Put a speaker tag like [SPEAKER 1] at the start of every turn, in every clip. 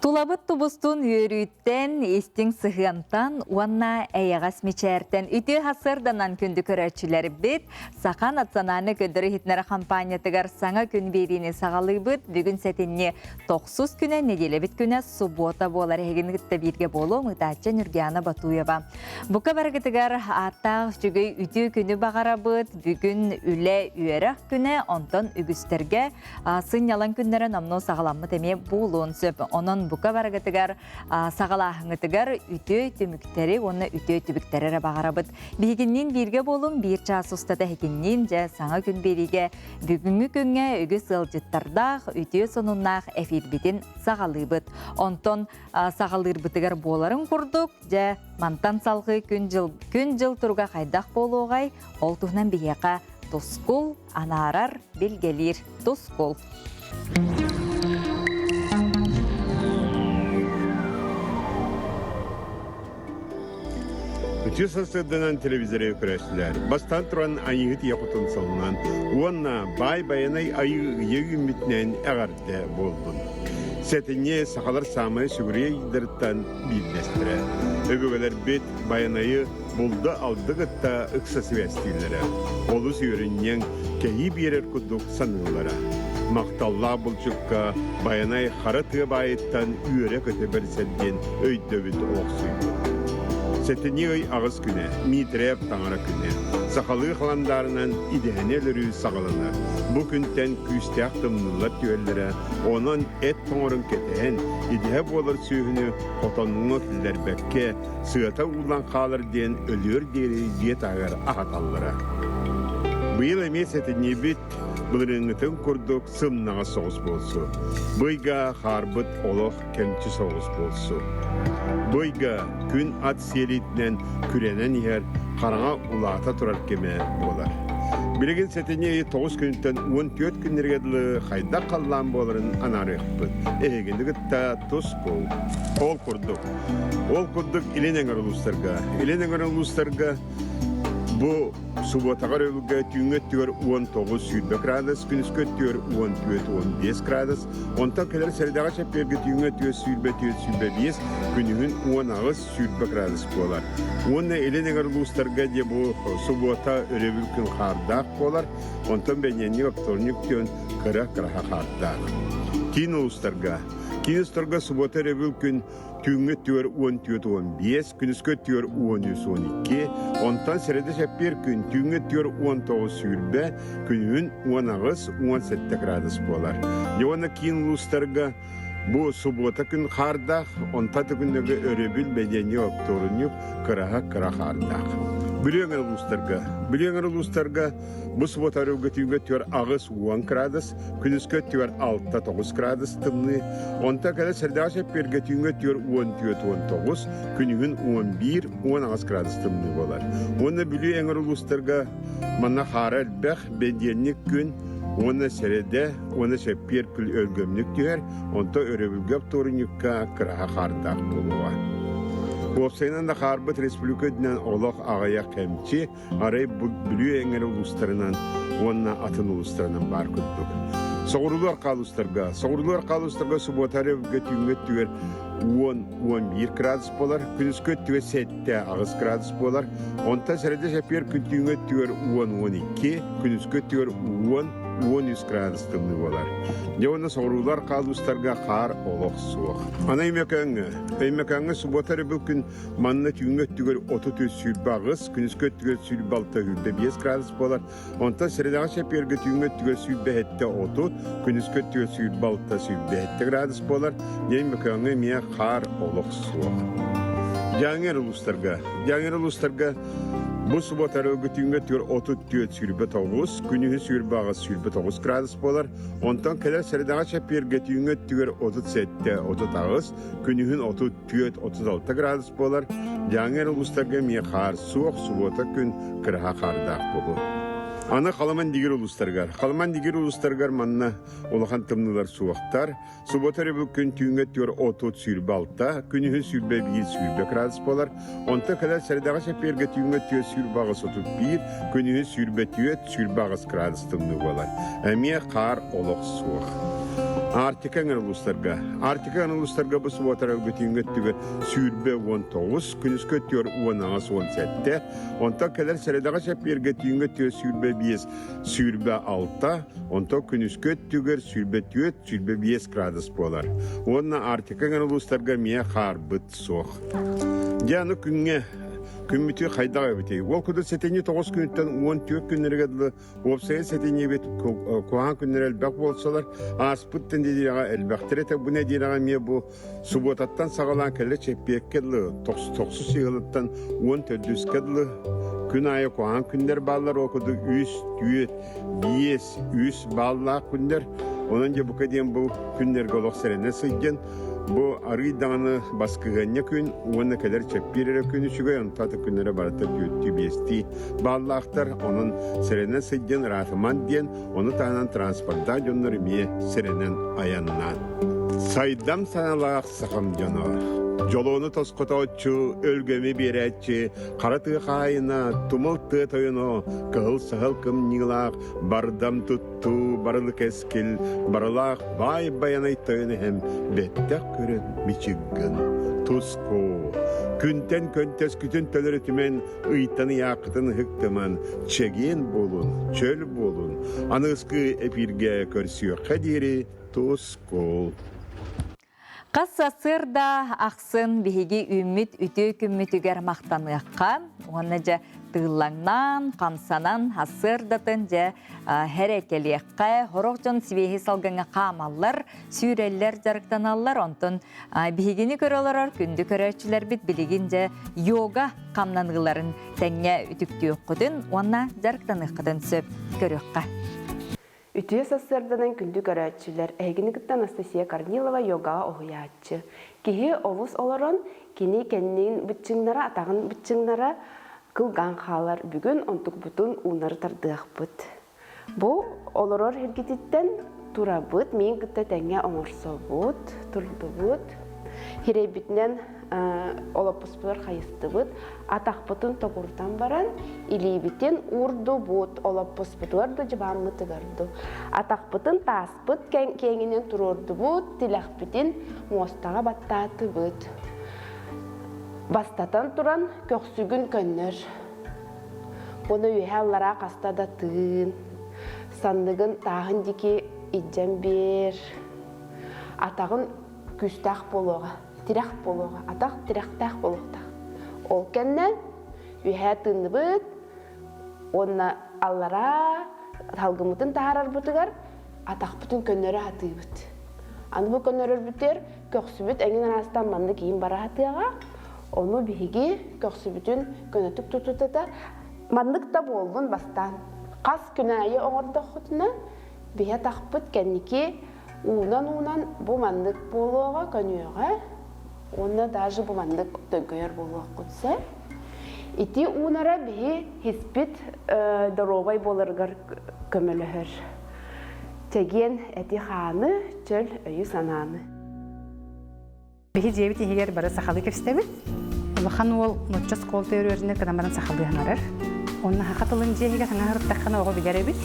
[SPEAKER 1] Тулабыт тубустун үөрүүттэн, истиҥ сыһыантан уонна эйэҕэс мичээртэн үтүө сарсыарданан күндү көрөөччүлэрбит Саха национальнай көрдөрүү иһитиннэрэр хампаанньатыгар саҥа күн биэриини саҕалыыбыт. Бүгүн сэтинньи тохсус күнэ, нэдиэлэбит күнэ суббота буолар. Эһигини кытта бииргэ буолуом ыытааччы Нюргиана Батуева. Бука барыгытыгар ааттаах үчүгэй үтүө күнү баҕарабыт. Бүгүн үлэ, үөрэх күнэ, онтон үгүстэргэ сынньалаҥ күннэрэ номнуо саҕаламмыт эмиэ буолуон сөп. Онон бука барыгытыгар саҕалааһыҥҥытыгар үтүө түмүктэри уонна үтүө түбүктэри эрэ баҕарабыт. Биһигинниин бииргэ буолуҥ, биир чаас устата эһигинниин дьэ саҥа күн биэриигэ бүгүҥҥү күҥҥэ үгүс ыалдьыттардаах, үтүө сонуннаах эфирбитин саҕалыыбыт. Онтон саҕалыырбытыгар буоларын курдук, дьэ мантан салҕыы күн-дьыл күн-дьыл туруга хайдах буолуоҕай, ол туһунан биһиэхэ Тускул анаарар, билгэлиир Тускул.
[SPEAKER 2] Үтүө сарсыарданан телевизоры көрөөччүлэр бастаан туран Айыыһыт ийэ хотун сылынан уонна баай байанай айыы ыйа үүммүтүнэн эҕэрдэ буоллун. Сэтинньи сахалар саамай сүгүрүйэ ыйдарыттан биирдэстэрэ. Өбүгэлэрбит байанайы булду-алды кытта ыкса сибээстииллэрэ, олус үөрүнньэҥ, кэһии биэрэр курдук саныыллара. Махталлаах булчукка Байанай хара тыа баайыттан үөрэ-көтө бэрсэр диэн өйдөбүл олохсуйбут. Сэтинньи ый аҕыс күнэ, Миитэрээп таҥара күнэ, сахалыы халандаарынан идэһэни өлөрүү саҕаланар. Бу күнтэн күүстээх тымныылар түһэллэрэ, онон эт тоҥорун кэтэһэн, идэһэ буолар сүөһүнү хотоҥҥо киллэрбэккэ, сыата ууллан хаалар диэн өлүөр диэри дьиэ таһыгар аһаталлара. Быйыл эмиэ сэтинньибит былырыыҥҥытын курдук сымнаҕас соҕус буолсу. Бу ыйга хаарбыт олох кэмчи соҕус буолсу. Бу ыйга күн ат сиэлиитинэн күрэнэн иһэр хараҥа улаата турар кэмэ буолар. Билигин сэтинньи ыйы 9 күнтэн 14 күннэргэ дылы хайдах халлаан буоларын анаарыахпыт. Эһигини кытта тус буол. Ол курдук Ол курдук Илин эҥэр улуустарга, Илин эҥэр улуустарга бу субуотаҕа өрөбүлгэ түүҥҥү өттүгэр 19-20 градус, күнүскү өттүгэр 14-15 градус, онтон кэлэр сэрэдэҕэ чэппиэргэ түүҥҥү өттүгэр 24-25, күнүһүн 18-20 градус буолар. Уонна Илин эҥэр улуустарга дьэ бу субуота өрөбүл күн хаардаах буолар, онтон бэньиэнньик, вторник күн кыра-кыраһа хаардаах. Киин улуустарга Киин устарга субуота өрөбүл күн түүҥҥү өттүгэр 14-15, күнүскү өттүгэр 13-12, онтон сэрэдэ чэппиэр күн түүҥҥү өттүгэр 19-20, күнүһүн 18-17 градус буолар. Дьэ уонна киин улуустарга бу субуота күн хаардаах, онтон күннэргэ өрөбүл, бэдиэнньик, оптуорунньук, кыраһа кыра хаардаах. Бүлүү эҥэр улуустарга Бүлүү эҥэр улуустарга бу субуота өрөбүлгэ түүҥҥү өттүгэр 80 градус, Күнүскү өттүгэр 6-9 градус тымныы, онтон кэлэ сэрдэҕэ чэппиэргэ түүҥҥү өттүгэр 14-19, күнүһүн 11-18 градус тымныы буолар. Уонна Бүлүү эҥэр улуустарга манна хаара элбэх, бэдиэнньик күн уонна сэрэдэ уонна чэппиэр күл өлгөмнүк түһэр, онтон өрөбүлгэ оптуорунньукка кыраһа хаардаах буолуоҕа. Уопсайынан да хаарбыт республика үрдүнэн олох аҕыйах кэмчи, Арай Бүлүү эҥэр улуустарынан уонна атын улуустарынан баар курдук. Соҕуруулуу арҕаа улуустарга, соҕуруулуу арҕаа улуустарга субуота өрөбүлгэ түүҥҥү өттүгэр 10-11 градус буолар, күнүскү өттүгэр 7-8 градус буолар, онтон сэрэдэ чэппиэр күн түүҥҥү өттүгэр 10-12, күнүскү өттүгэр 10-13 градус тымныы буолар. Дьэ уонна соҕуруулуу арҕаа улуустарга хаар олох суох. Аны Өймөкөөҥҥө. Өймөкөөҥҥө субуота өрөбүл күн Манна түүҥҥү өттүгэр 33 28, күнүскү өттүгэр 26 25 градус буолар. Онтон сэрэдэҕэ чэппиэргэ түүҥҥү өттүгэр 27 30, күнүскү өттүгэр 26 27 градус буолар. Диэн Мөкөөҥҥө эмиэ хаар олох суох. Дьааҥы улуустарга. Дьааҥы улуустарга бу субуота түүҥҥү өттүгэр 34 29, күнүһү 28 29 градус буолар. Онтон кэлэр сэрэдэҕэ чэппиэргэ түүҥҥү өттүгэр 37 38, күнүһүн 34-36 градус буолар. Дьааҥы эрэ улуустарга эмиэ хаар суох, субуота күн кыраһа хаардаах буолуо. Аны Халыман Дигир улуустарыгар. Халыман Дигир улуустарыгар манна улахан тымныылар суохтар. Субуота өрөбүл күн түүҥҥэ өттүгэр 30-26, күнүһүн 21-20 градус буолар. Онтон кэлэр сэрэдэҕэ чэппиэргэ түүҥҥэ өттүгэр 28-31, күнүһүн 24-28 градус тымныы буолар. Эмиэ хаар олох суох. Арктика эҥэр улуустарга. Арктика эҥэр улуустарга бу субуотара бүтүҥҥү өттүгэр 20 19, күнүскү өттүгэр 18 17, онтон кэлэр сэрэдэҕэ чэппиэргэ түүҥҥү өттүгэр 25 26, онтон күнүскү өттүгэр 24 25 градус буолар. Уонна Арктика эҥэр улуустарга эмиэ хаарбыт суох. Дьэ аны күҥҥэ күммүтү хайдах эбитий? Ол курдук сэтинньи 9 күнүттэн 14 күннэригэр дылы уопсайа сэтинньибит куһаҕан күннэр элбэх буолсалар, ааспыт нэдиэлэҕэ элбэхтэр этэ. Бу нэдиэлэҕэ эмиэ бу субуотаттан саҕалаан кэлэ чэппиэккэ дылы, тохсус ыһылыттан 14-кэ дылы күн аайы куһаҕан күннэр бааллар. Ол курдук үс, түөрт, биэс, үс бааллаах күннэр. Онон дьэ бука диэн бу күннэргэ олох сэрэнэ сылдьан Бу арыый даҕаны баскыһыанньа күн уонна кэлэр чэппиэр эрэ күн үчүгэй, онтон атын күннэрэ барыта түөртүү-биэстии бааллаахтар. Онон сэрэнэн сылдьан ыраатыман диэн, ону таһынан транспордаах дьоннор эмиэ сэрэнэн айаннаан. Сайдам санаалаах сахам дьоно, дьолуону тосхотооччу, өлгөмү биэрээччи, хара тыа хаһаайына, тумул тыа тойоно, кыһыл саһыл кымньыылаах, бардам тут Туу барылы кэскил, барылаах баай байанай тойон эһэм бэттэх көрөн мичиггын. Туску, күнтэн көнтөскүтүн төлөрүтүмэн, ыйтан ыйааххытын ыһыктыман, чэгиэн буолун, чөл буолун, аныгыскы эпииргэ көрсүөххэ диэри тускул.
[SPEAKER 1] Хас сарсыарда ахсын биһиги үүммүт үтүө күммүтүгэр махтаныахха уонна дьэ тыыллаҥнаан, хамсанан сарсыардатын дьэ хэрэкэлиэххэ, сорох дьон сибиэһи салгыҥҥа хаамаллар, сүүрэллэр, дьарыктаналлар. Онтон биһигини көрө олорор күндү көрөөччүлэрбит билигин дьэ йога хамнаныыларын тэҥҥэ үтүктүөххүтүн уонна дьарыктаныаххытын сөп көрүөххэ.
[SPEAKER 3] Үтүө сарсыарданан күндү көрөөччүлэр, эһигини кытта Анастасия Корнилова йогаҕа уһуйааччы. Киһи олус олорон, кини кэннин быччыҥнара, атаҕын быччыҥнара кылгаан хаалар. Бүгүн онтукпутун уунары тардыахпыт. Бу олорор сиргититтэн турабыт, миин кытта тэҥҥэ оҥорсобут, турдубут. Хирэйбитинэн олоппуспутугар хайыстыбыт, атахпытын токурутан баран илиибитин уурдубут, олоппуспутугар ду дьыбааммытыгар ду. Атахпытын тааспыт киэҥинэн туруордубут, тилэхпитин муостаҕа баттаатыбыт. Бастатан туран көхсүгүн көннөр. Уонна үөһэ аллараа хаста да тыын. Санныгын тааһын диэки илдьэн биэр. Атаҕын күүстээх буолуоҕа, тирэх буолуоҕа, атах тирэхтээх буолуохтаах. Ол кэннэ үөһээ тыынныбыт уонна аллараа салгыммытын таһаарарбытыгар атахпытын көннөрө сатыыбыт. Аны бу көннөрөрбүтүгэр көхсүбүт эҥин араастаан маннык иин бара сатыаҕа. Ону биһиги көхсүбүтүн көнөтүк тутутата маннык да буоллун бастаан хас күн аайы оҥордоххутуна биһи атахпыт кэнники Уунан-уунан бу маннык буолуоҕа, көнүөҕэ уонна даже бу маннык төҥкөйөр буолуоххут сөп. Ити уунара биһи хиспит доруобай буоларыгар көмөлөһөр. Чэгиэн эти-хааны, чөл өйү-санааны.
[SPEAKER 4] Биһи дьиэбит иһигэр бары сахалыы кэпсэтэбит. Улахан уол нуучча оскуолата үөрэнэр гынан баран сахалыы саҥарар. Уонна саха тылын дьиэ иһигэр саҥарыттаххына оҕо билэр эбит.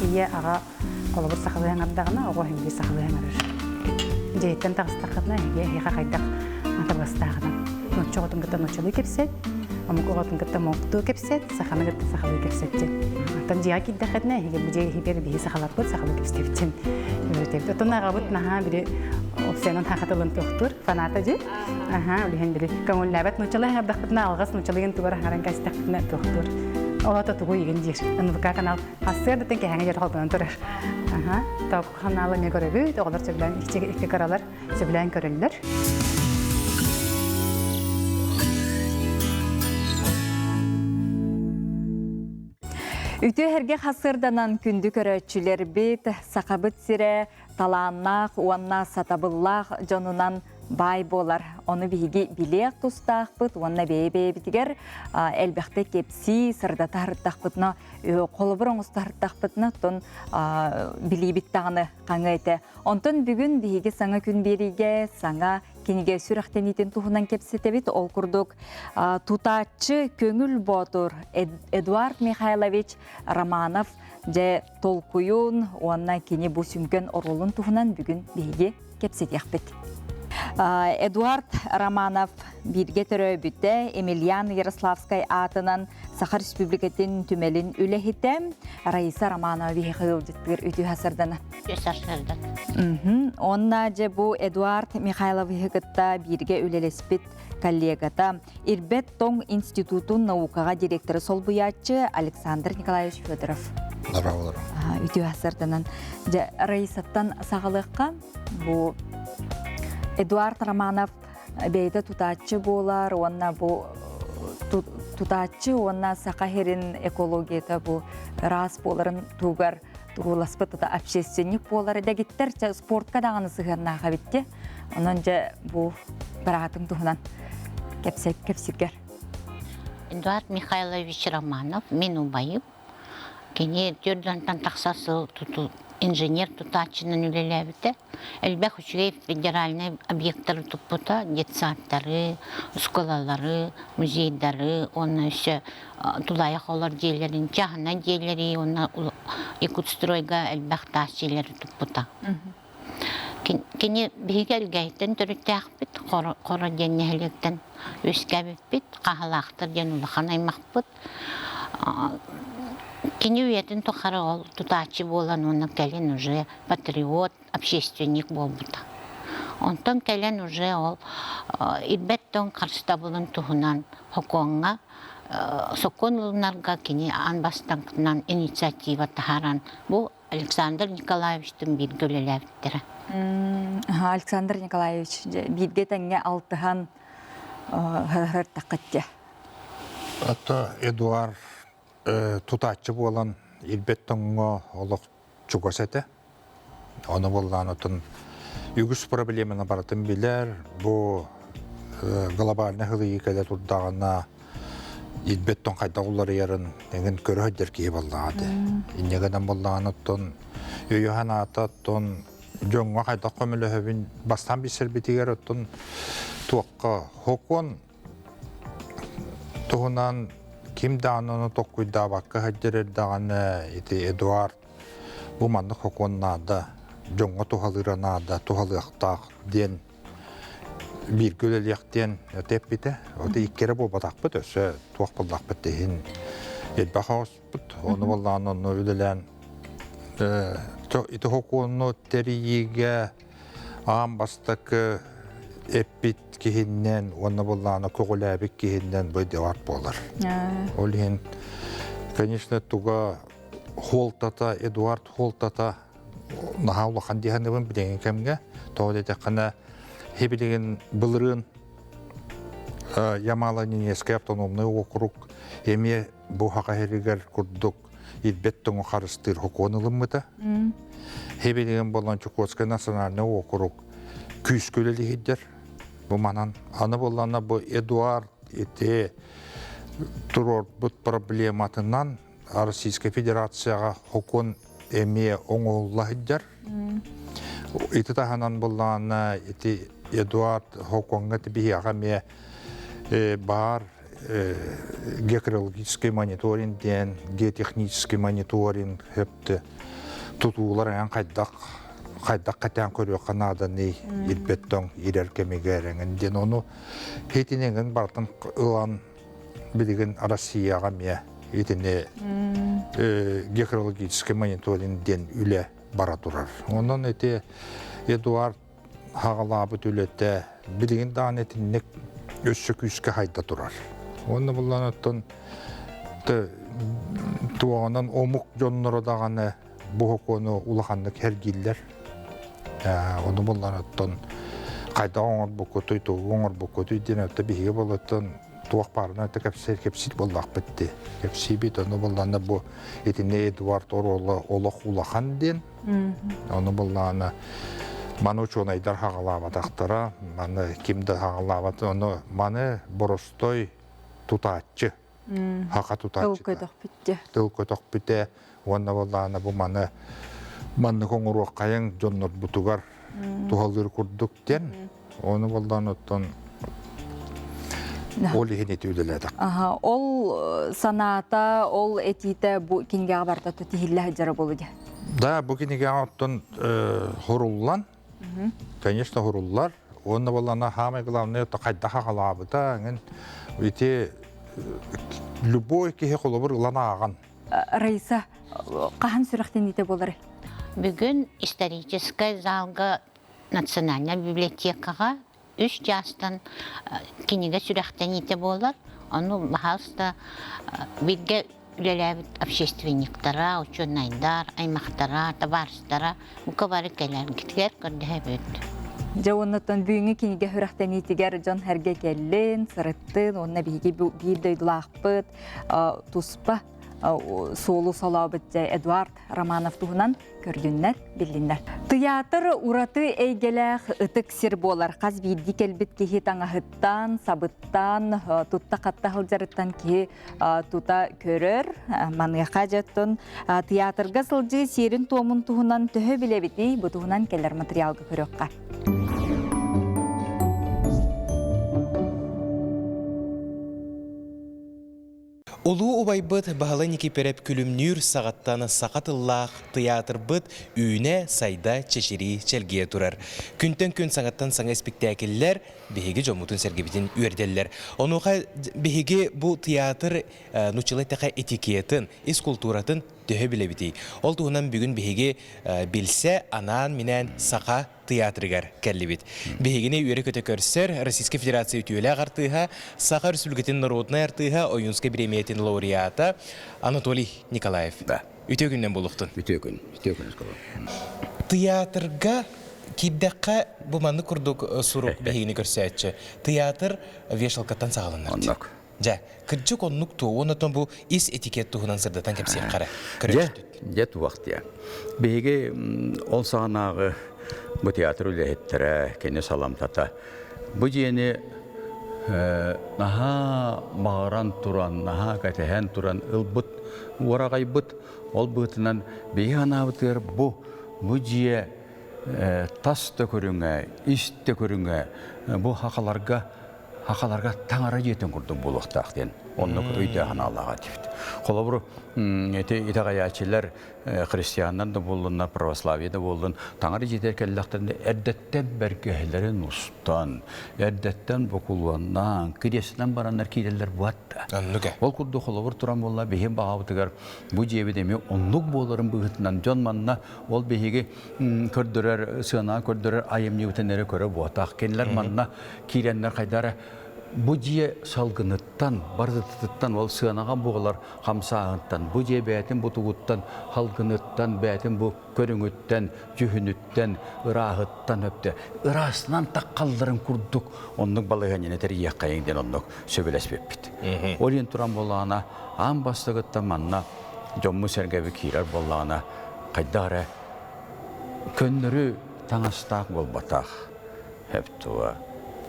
[SPEAKER 4] Ийэ, аҕа холобур сахалыы саҥардаҕына, оҕо иһин сахалыы саҥарар. Дьиэттэн таҕыстаххытына эһиги эһиэхэ хайдах табыгастааҕынан. Нуучча оҕотун кытта нууччалыы кэпсэт, омук оҕотун кытта омуктуу кэпсэт, саханы кытта сахалыы кэпсэт Оттон дьиэҕэ киирдэххитинэ эһиги бу дьиэ иһигэр биһи сахаларбыт сахалыы кэпсэтэбит үөрэтэбит. Оттон аҕабыт наһаа били Опсенон саха тылын туохтуур фаната дии. Аха, билиһин били көҥүллээбэт нууччалыы аҥардахпытына алҕас нууччалыгын тугар аҥаран кэстэхпитинэ туохтуур. Ол ата тугу игин диир. НВК канал сарсыардаттан кэһэҥэ дьэр холбонон турар. Аха, топ каналы эмиэ көрөбүт, оҕолор сөбүлээн икки кыралар сөбүлээн көрөллөр.
[SPEAKER 1] Үтүө эргэ хасырданан күндү көрөөччүлэрбит Сахабыт сирэ талааннаах уонна сатабыллаах дьонунан баай буолар. Ону биһиги билиэх тустаахпыт уонна бэйэ-бэйэбитигэр элбэхтэ кэпсии, сырдата сырыттахпытына, холобур оҥосто сырыттахпытына, оттон билиибит даҕаны хаҥа этэ. Онтон бүгүн биһиги саҥа күн биэриигэ саҥа кинигэ сүрэхтэниитин туһунан кэпсэтэбит. Ол курдук тутааччы Көҥүл Боотур Эдуард Михайлович Романов. Дьэ, толкуйун уонна кини бу сүҥкэн оруолун туһунан бүгүн биһиги кэпсэтиэхпит. Эдуард Романов бииргэ төрөөбүтэ Емельян Ярославскай аатынан Саха Республикатын түмэлин үлэһитэ Раиса Романова биһиэхэ ыалдьыттыыр үтүө сардана.
[SPEAKER 5] Үтүө сарсыардан.
[SPEAKER 1] Онна дьэ бу Эдуард Михайловиһы кытта бииргэ үлэлэспит коллегата Ирбэт тоҥ институтун наукаҕа директоры солбуйааччы Александр Николаевич Федоров.
[SPEAKER 6] Здорово.
[SPEAKER 1] Үтүө сарданан. Дьэ, Раисаттан саҕалыахха. Бу Эдуард Романов бэйэтэ тутааччы буолар уонна бу тутааччы уонна Саха сирин экологията бу ыраас буоларын туһугар турууласпыт общественник буолар дэгиттэр спортка даҕаны сыһыаннаах эбитти. Онон дьэ бу быраатыҥ туһунан кэпсэк кэпсиккэр.
[SPEAKER 5] Эдуард Михайлович Романов, мин убайым. Кини төрдөнтөн тахса сыл инженер тутааччынан үлэлээбитэ. Элбэх үчүгэй федеральнай объектары туппута, детсадтары, оскуолалары, музейдары, уонна өссө тулаайах олор дьиэлэрин, чааһынай дьиэлэри уонна Якутстройга элбэх таас дьиэлэри туппута. Кини биһиги Элгээйиттэн төрүттээхпит, Хоро диэн нэһилиэктэн үөскээбиппит, Хаһалаахтар диэн улахан аймахпыт. Кини үйэтин тухары ол тутааччы буолан уонна кэлин уже патриот, общественник буолбута. Онтон кэлэн уже ол ирбэт тоҥ харыстабылын туһунан сокуоҥҥа сокуон ылынарга кини аан бастакынан инициатива таһааран бу Александр Николаевичтыын бииргэ үлэлээбиттэрэ.
[SPEAKER 1] Александр Николаевич бииргэ тэҥҥэ алтыһан һыһыртаххыт дьэ.
[SPEAKER 6] Ото Эдуард тутааччы буолан ирбэт тоҥҥо олох чугас этэ. Ону буоллаан отун үгүс проблеманы барытын билэр. Бу глобальный хылыйыы кэлэ турдаҕына ирбэт тоҥ хайдах уларыйарын эҥин көрө сылдьар киһи буоллаҕа дии. Инньэ гынан буоллаҕына оттон өйө-санаата оттон дьоҥҥо хайдах көмөлөһөбүн бастаан билсэрбитигэр оттон туохха хокуон туһунан ким даҕаны ону толкуйдаабакка сылдьар эрдэҕинэ ити Эдуард бу маннык хокуон наада, дьоҥҥо туһалыыра наада, туһалыахтаах диэн бииргэ үлэлиэх диэн эппитэ. Ото икки эрэ буолбатахпыт, өссө туох буоллахпыт иһин элбэх оҕуспут. Ону буоллаҕына онно үлэлээн ити хокуону тэрийиигэ аан бастакы эппит киһиннэн уонна буоллаҕына көҕүлээбит киһиннэн бу Эдуард буолар. Ол иһин, конечно, туга Холтата, Эдуард Холтата наһаа улахан дии саныыбын билиҥҥи кэмҥэ. Тоҕо диэтэххинэ, билигин былырыын Ямало-Ненецкэй автономнай уокурук эмиэ бу Саха сиригэр курдук ирбэт тоҥу харыстыыр сокуон ылыммыта. Билигин буолан Чукотскай национальнай уокурук күүскэ үлэлиһиддэр. Бу манан аны буоллаҕына бу Эдуард ити туруорбут проблематынан Российскай Федерацияҕа сокуон эмиэ оҥоһулла сылдьар. Ити таһынан буллаҕына ити Эдуард Хокуоҥҥа биһиэхэ эмиэ баар геокриологический мониторинг диэн геотехнический мониторинг сөптө тутуулар эҥин хайдах хайдах кэтээн көрүөххэ нааданый ирбэт тоҥ ирэр кэмигэр эҥин диэн ону итини эҥин барытын ылан билигин Россияҕа эмиэ итини геокриологический мониторинг диэн үлэ бара турар. Онон ити Эдуард хаҕалаабыт үлэтэ билигин даҕаны итинник өссө күүскэ хайда турар. Уонна буллан оттон туоҕунан омук дьонноро даҕаны бу сокуону улаханнык сэргииллэр. Ону буллан оттон хайдах оҥорбуккутуй, тугу оҥорбуккутуй диэн өттө биһиги болоттон туох баарынан өттө кэпсиир кэпсиир буоллахпыт дии. Кэпсиибит, ону булланна бу итиннэ Эдуард оруола олох улахан диэн. Ону буллаана маны учуонайдар хаҕалаабатахтара, маны ким да хаҕалаабат, ону маны боростой тутааччы хака
[SPEAKER 1] тутааччыта. Тыл көтөхпүтэ.
[SPEAKER 6] Тыл көтөхпүтэ уонна буоллаҕына бу маны маннык оҥоруоххайыҥ дьоннорбутугар туһалыыр курдук диэн. Ону буоллаҕына оттон Ол иһин ити үлэлээтэх.
[SPEAKER 1] Аха, ол санаата, ол этиитэ бу кинигэҕэ барыта тиһиллэ сылдьара буолуо дии.
[SPEAKER 6] Да, бу кинигэҕэ оттон хоруллан, конечно, хоруллар. Уонна буоллаҕына самое главное, хайдах аҕалаабыта, эҥин ити любой киһи холобур ылан ааҕан.
[SPEAKER 1] Раиса, хаһан сүрэхтэниитэ буоларый?
[SPEAKER 5] Бүгүн историческай залга Национальнай библиотекаҕа үс чаастан кинигэ сүрэхтэниитэ буолар. Ону, баһаалыста, бииргэ үлэлээбит общественниктара, учуонайдар, аймахтара, табаарыстара бука бары кэлэргитигэр көрдөһөбүт.
[SPEAKER 1] Дьэ уоннаттан бүгүҥҥү кинигэ сүрэхтэниитигэр дьон сэргэ кэллин, сырыттын уонна биһиги биир дойдулаахпыт туспа суолу солообут Эдуард Романов туһунан көрдүннэр, биллиннэр. Тыйаатыр ураты эйгэлээх ытык сир буолар. Хас биирдии кэлбит киһи таҥаһыттан, сабыттан, тутта-хатта сылдьарыттан киһи тута көрөр. Маныаха дьоттон тыйаатырга сылдьыы сиэрин-туомун туһунан төһө билэбитий? Бу туһунан кэлэр материалга көрүөххэ.
[SPEAKER 7] Улуу убайбыт Баһылай Никииппэрэп Күлүмнүүр саҕаттан саха тыллаах тыйаатырбыт үүнэ, сайда, чэчирии, чэлгийэ турар. Күнтэн күн саҥаттан саҥа испиктээкиллэр биһиги дьоммутун-сэргэбитин үөрдэллэр. Онуоха биһиги бу тыйаатыр нууччалыы эттэххэ этикетын, ис култууратын төһө билэбитий? Ол туһунан бүгүн биһиги билсэ, анаан-минээн саха тыйаатырыгар кэллибит. Биһигини үөрэ-көтө көрсөр Российскай Федерация үтүөлээх артыыһа, Саха Өрөспүүбүлүкэтин норуодунай артыыһа, Ойуунскай бириэмийэтин лауреата Анатолий Николаев.
[SPEAKER 8] Да.
[SPEAKER 7] Үтүө күннэн буолуохтун.
[SPEAKER 8] Үтүө күн. Үтүө күн
[SPEAKER 7] Тыйаатырга киирдэххэ бу маннык курдук сурук биһигини көрсөөччү. Тыйаатыр вешалкаттан саҕаланар.
[SPEAKER 8] Оннук.
[SPEAKER 7] Дьэ, кырдьык оннук туо уонна бу ис этикет туһунан сырдатан кэпсиэххэ эрэ.
[SPEAKER 8] Дьэ, дьэ туох диэ. Биһиги ол саҕанааҕы бу театр үлэһиттэрэ, кини саламтата бу дьиэни наһаа баҕаран туран, наһаа кэтэһэн туран ылбыт, уораҕайбыт. Ол быһыытынан биһиги санаабытыгар бу бу дьиэ тас да көрүҥэ, ис да көрүҥэ бу хахаларга хахаларга таҥара дьиэтин курдук буолуохтаах диэн оннук өйдөөх санаалаах этибит. Холобур, ити итэҕэйээччилэр христианнар да буоллуннар, православие да буоллун, таҥара дьиэтигэр кэллэхтэринэ эрдэттэн бэргэһэлэрин устан, эрдэттэн бокулуоннаан, кириэстэнэн бараннар киирэллэр буолла. Ол курдук холобур туран буолла биһи баҕабытыгар бу дьиэбит эмиэ оннук буоларын быһыытынан дьон манна ол биһиги көрдөрөр, сыанаҕа көрдөрөр айымньыбытын эрэ көрө буотах. Кинилэр манна киирэннэр хайдара бу дьиэ салгыныттан, барытыттан ол сыанаҕа буолар хамсааһынтан, бу дьиэ бэйэтин бутугуттан, халгыныттан, бэйэтин бу көрүҥүттэн, дьүһүнүттэн, ырааһыттан өптө ыраасынан таххалларын курдук оннук балаһыанньаны тэрийиэххэйиҥ диэн оннук сөбүлэспиппит. Ол иһин туран буоллаҕына, аан бастакыттан манна дьоммут-сэргэбит киирэр буоллаҕына, хайдах эрэ көннөрү таҥастаах буолбатах. Эптуа.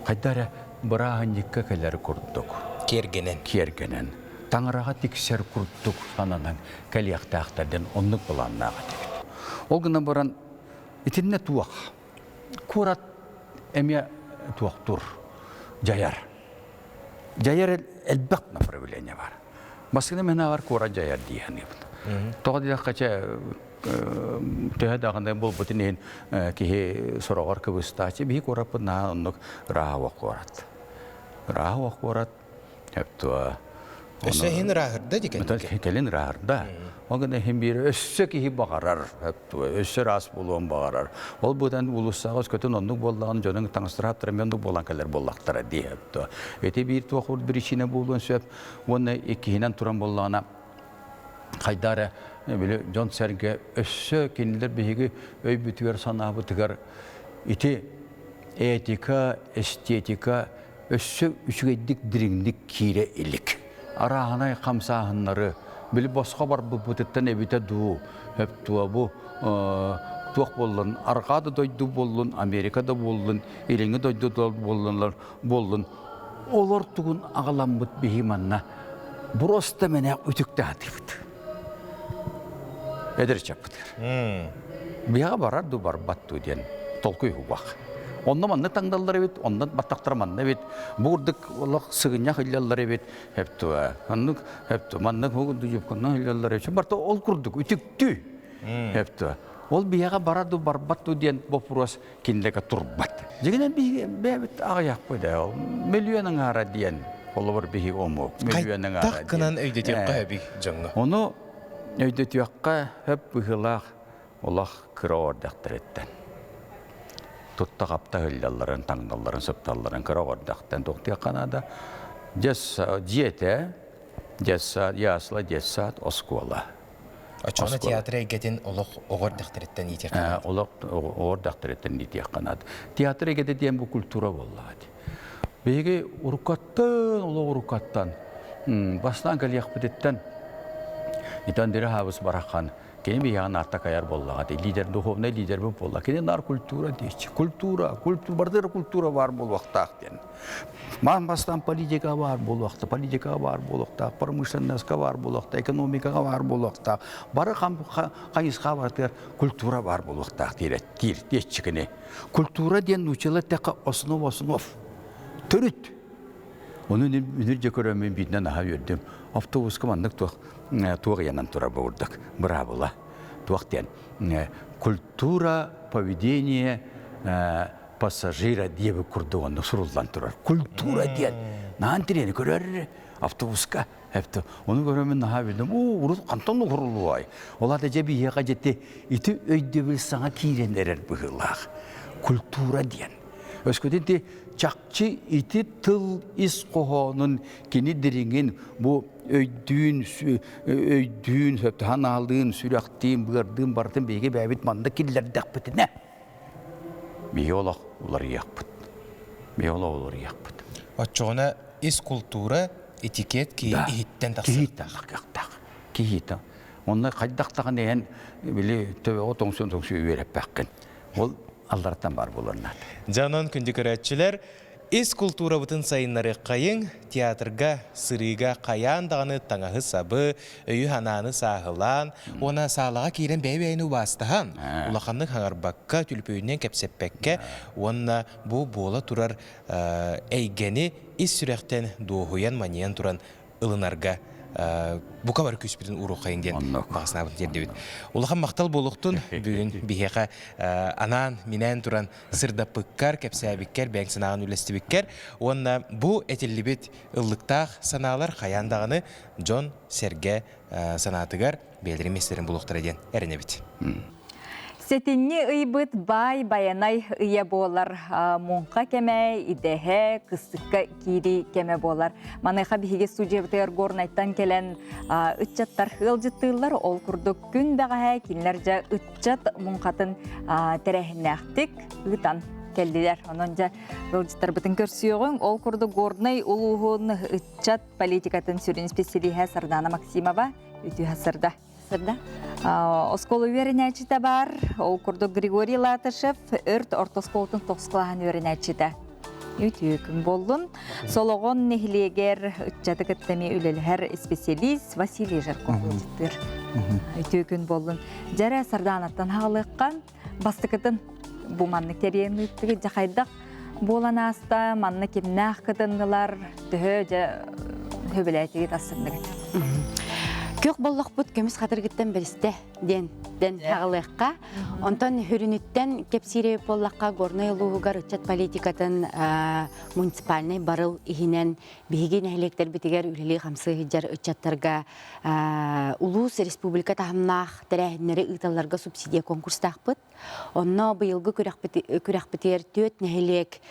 [SPEAKER 8] Хайда эрэ бырааһынньыкка кэлэр курдук.
[SPEAKER 7] Киэргэнэн.
[SPEAKER 8] Киэргэнэн. Таҥараҕа тиксэр курдук сананан кэлиэхтээхтэр диэн оннук былааннаах этибит. Ол гынан баран итиннэ туох? Куорат эмиэ туохтуур, дьайар. Дьайар элбэх направление бар. Баскына мен куорат дьайар дии саныыбын. Тоҕо диэххэ чэ төһө даҕаны буолбутун иһин киһи сороҕор кыбыстааччы биһи куораппыт наһаа оннук ырааһа куорат. Ырааһа куорат Өптуа.
[SPEAKER 7] Өссө иһин ырааһырда дии
[SPEAKER 8] кэнники. Кэлин ырааһырда. Ол гына иһин биир өссө киһи баҕарар, өптуа, өссө ыраас буолуон баҕарар. Ол быдан уулуссаҕа өскөтүн оннук буоллаҕын дьонуҥ таҥастара эмиэ оннук буолан кэлэр буоллахтара дии өптуа. Ити биир туох причина буолуон сөп. Уонна иккиһинэн туран буоллаҕына хайда эрэ били дьон-сэргэ өссө кинилэр биһиги өйбүтүгэр-санаабытыгар ити этика, эстетика өссө үчүгэйдик дириҥник киирэ илик. Арааһынай хамсааһыннары били босхо барбыппытыттан эбитэ дуу, өптуо бу туох буоллун, арҕаа да дойду буоллун, Америка да буоллун, илиҥҥи дойду да буоллуннар буоллун, олор тугун аҕаламмыт биһи манна просто мэнэ үтүктээтибит. Эдэр чаппытыгар. Биһиэхэ барар дуу барбат дуу диэн толкуй уһубах. Онно маннык таҥналлар эбит, онно баттахтара манна эбит, бу курдук олох сыгынньах иллэллэр эбит, хэптуа. Оннук хэпту маннык юбканан иллэллэр эбит. Барта ол курдук үтүктүү. Хэптуа. Ол биһиэхэ бара ду барбат ду диэн боппуруос кинилэргэ турбат. Дьиҥинэн биһиги бэйэбит аҕыйахпыт ээ ол мөлүйүөн аҥаара диэн холобур биһиги омук мөлүйүөн аҥаара
[SPEAKER 7] Хайдах гынан өйдөтүөххэ сөбүй дьоҥҥо?
[SPEAKER 8] Ону өйдөтүөххэ сөп быһыылаах олох кыра ордахтарыттан. Тутта-хапта ыһыллалларын, таҥналларын, сыпталларын кыра ордахтан туохтуохха наада. Дьиэтэ, детсад, ясла, детсад, оскуола.
[SPEAKER 7] Оччоҕуна театр эйгэтин олох оҕо эрдэхтэриттэн иитиэххэ наада.
[SPEAKER 8] Олох оҕо эрдэхтэриттэн иитиэххэ наада. Театр эйгэтэ диэн бу культура буоллаҕа дии. Биһиги уруккаттан, олох уруккаттан, бастаан кэлиэхпититтэн итан дире хаабыс барахан кини биһиэхэ наартак айар буоллаҕа дии. Лидер, духовный лидер буолла. Кини наар культура диэччи. Культура, культура, бардыра культура баар буолуохтаах диэн. Маан бастаан политика баар буолуохта, политика баар буолуохтаах, промышленноска баар буолуохтаах, экономикаҕа баар буолуохтаах, бары хайысха барытыгар культура баар буолуохтаах диир диир диэччи кини. Культура диэн нууччалар тэххэ основ основ. Төрүт. Ону үнүр дьэ көрөммүн биирдэн аһа үөрдүм. Автобуска маннык туох туох ыйанан турар буурдук. Быраабыла. Туох диэн культура поведение пассажира диэбит курдук онно суруллан турар. Культура диэн. Наан тириэни көрөр автобуска. Эпти. Ону көрөмүн наһаа билдим. Уу, урут хантан уһурулуой. Ол ата дьэ биһиэхэ дьэти ити өйдөбүл саҥа киирэн эрэр быһыылаах. Культура диэн. Өскөтүн ти чахчы ити тыл ис хоһоонун кини дириҥин бу өйдүүн өйдүүн сөптөһөн сүрэхтиин быардыын барытын биһиги бэйэбит манна киллэрдэхпитинэ Биһи олох уларыйыахпыт. Биһи олох уларыйыахпыт.
[SPEAKER 7] Оччоҕуна ис култуура, этикет киһи иһиттэн тахсыахтаах.
[SPEAKER 8] Киһиттэн тахсыахтаах. Киһиттэн. Онно хайдах даҕаны эн били төбөҕө тоҥсуон тоҥсуйа үөрэппэххин. Ол аллараттан баар буолар наада.
[SPEAKER 7] Дьэ онон күндү көрөөччүлэр, Ис култуурабытын сайыннарыаххайыҥ, театрга, сырыыга хайаан даҕаны таҥаһы-сабы, өйү-санааны сааһылаан уонна саалаҕа киирэн бэйэ-бэйэни убаастаһан, улаханнык хаҥарбакка, түлүпүөнүнэн кэпсэппэккэ уонна бу буола турар эйгэни ис сүрэхтэн дуоһуйан, манньыйан туран ылынарга бука бары күүспүтүн ууруоххайын диэн баҕа тиэрдэбит. Улахан махтал буолуохтун бүгүн биһиэхэ анаан минээн туран сырдаппыккар, кэпсээбиккэр, бэйэҥ санааҕын үллэстибиккэр уонна бу этиллибит ыллыктаах санаалар хайаан даҕаны дьон-сэргэ санаатыгар бэйэлэрин миэстэлэрин булуохтара диэн эрэнэбит.
[SPEAKER 1] Сэтинньи ыйбыт баай байанай ыйа буолар. Муҥха кэмэ, идэһэ, кыстыкка киирии кэмэ буолар. Маныаха биһиги студиябытыгар Горнайтан кэлэн ыччаттар ыалдьыттыыллар. Ол курдук күн бэҕэһээ кинилэр дьэ ыччат муҥхатын тэрээһиннээхтик ыытан кэллилэр. Онон дьэ ыалдьыттарбытын көрсүөҕүҥ. Ол курдук Горнай улууһун ыччат политикатын сүрүн исписэлииһэ Сардана Максимова үтүө сырда.
[SPEAKER 9] Сырда.
[SPEAKER 1] Оскуола үөрэнээччитэ бар. Ол курдук Григорий Латышев өрт орто оскуолатын тоҕус кылааһын үөрэнээччитэ. Үтүө күн буоллун. Солоҕон нэһилиэгэр ыччаты кытта эмиэ үлэлэһэр специалист Василий Жарков ыалдьыттыыр. Үтүө күн буоллун. Дьэрэ Сардаанаттан хаалыахха. Бастакытын бу маннык тэрийэн ыыттыгыт дьэ хайдах буолан ааста, манна кимнээх кытыннылар, төһө дьэ хөбүлээтигит астынныгыт?
[SPEAKER 9] Күөх боллохпут көмүс хатыргыттан бэристэ диэн дэн хаҕылыахха. Онтон хүрүнүттэн кэпсиире буоллахха Горнай улууһугар ыччат политикатын муниципальнай барыл иһинэн биһиги нэһилиэктэрбитигэр үлэлии-хамсыы сылдьар ыччаттарга улуус республика таһымнаах тэрээһиннэри ыыталларга субсидия конкурстаахпыт. Онно быйылгы күрэхпитигэр түөрт нэһилиэк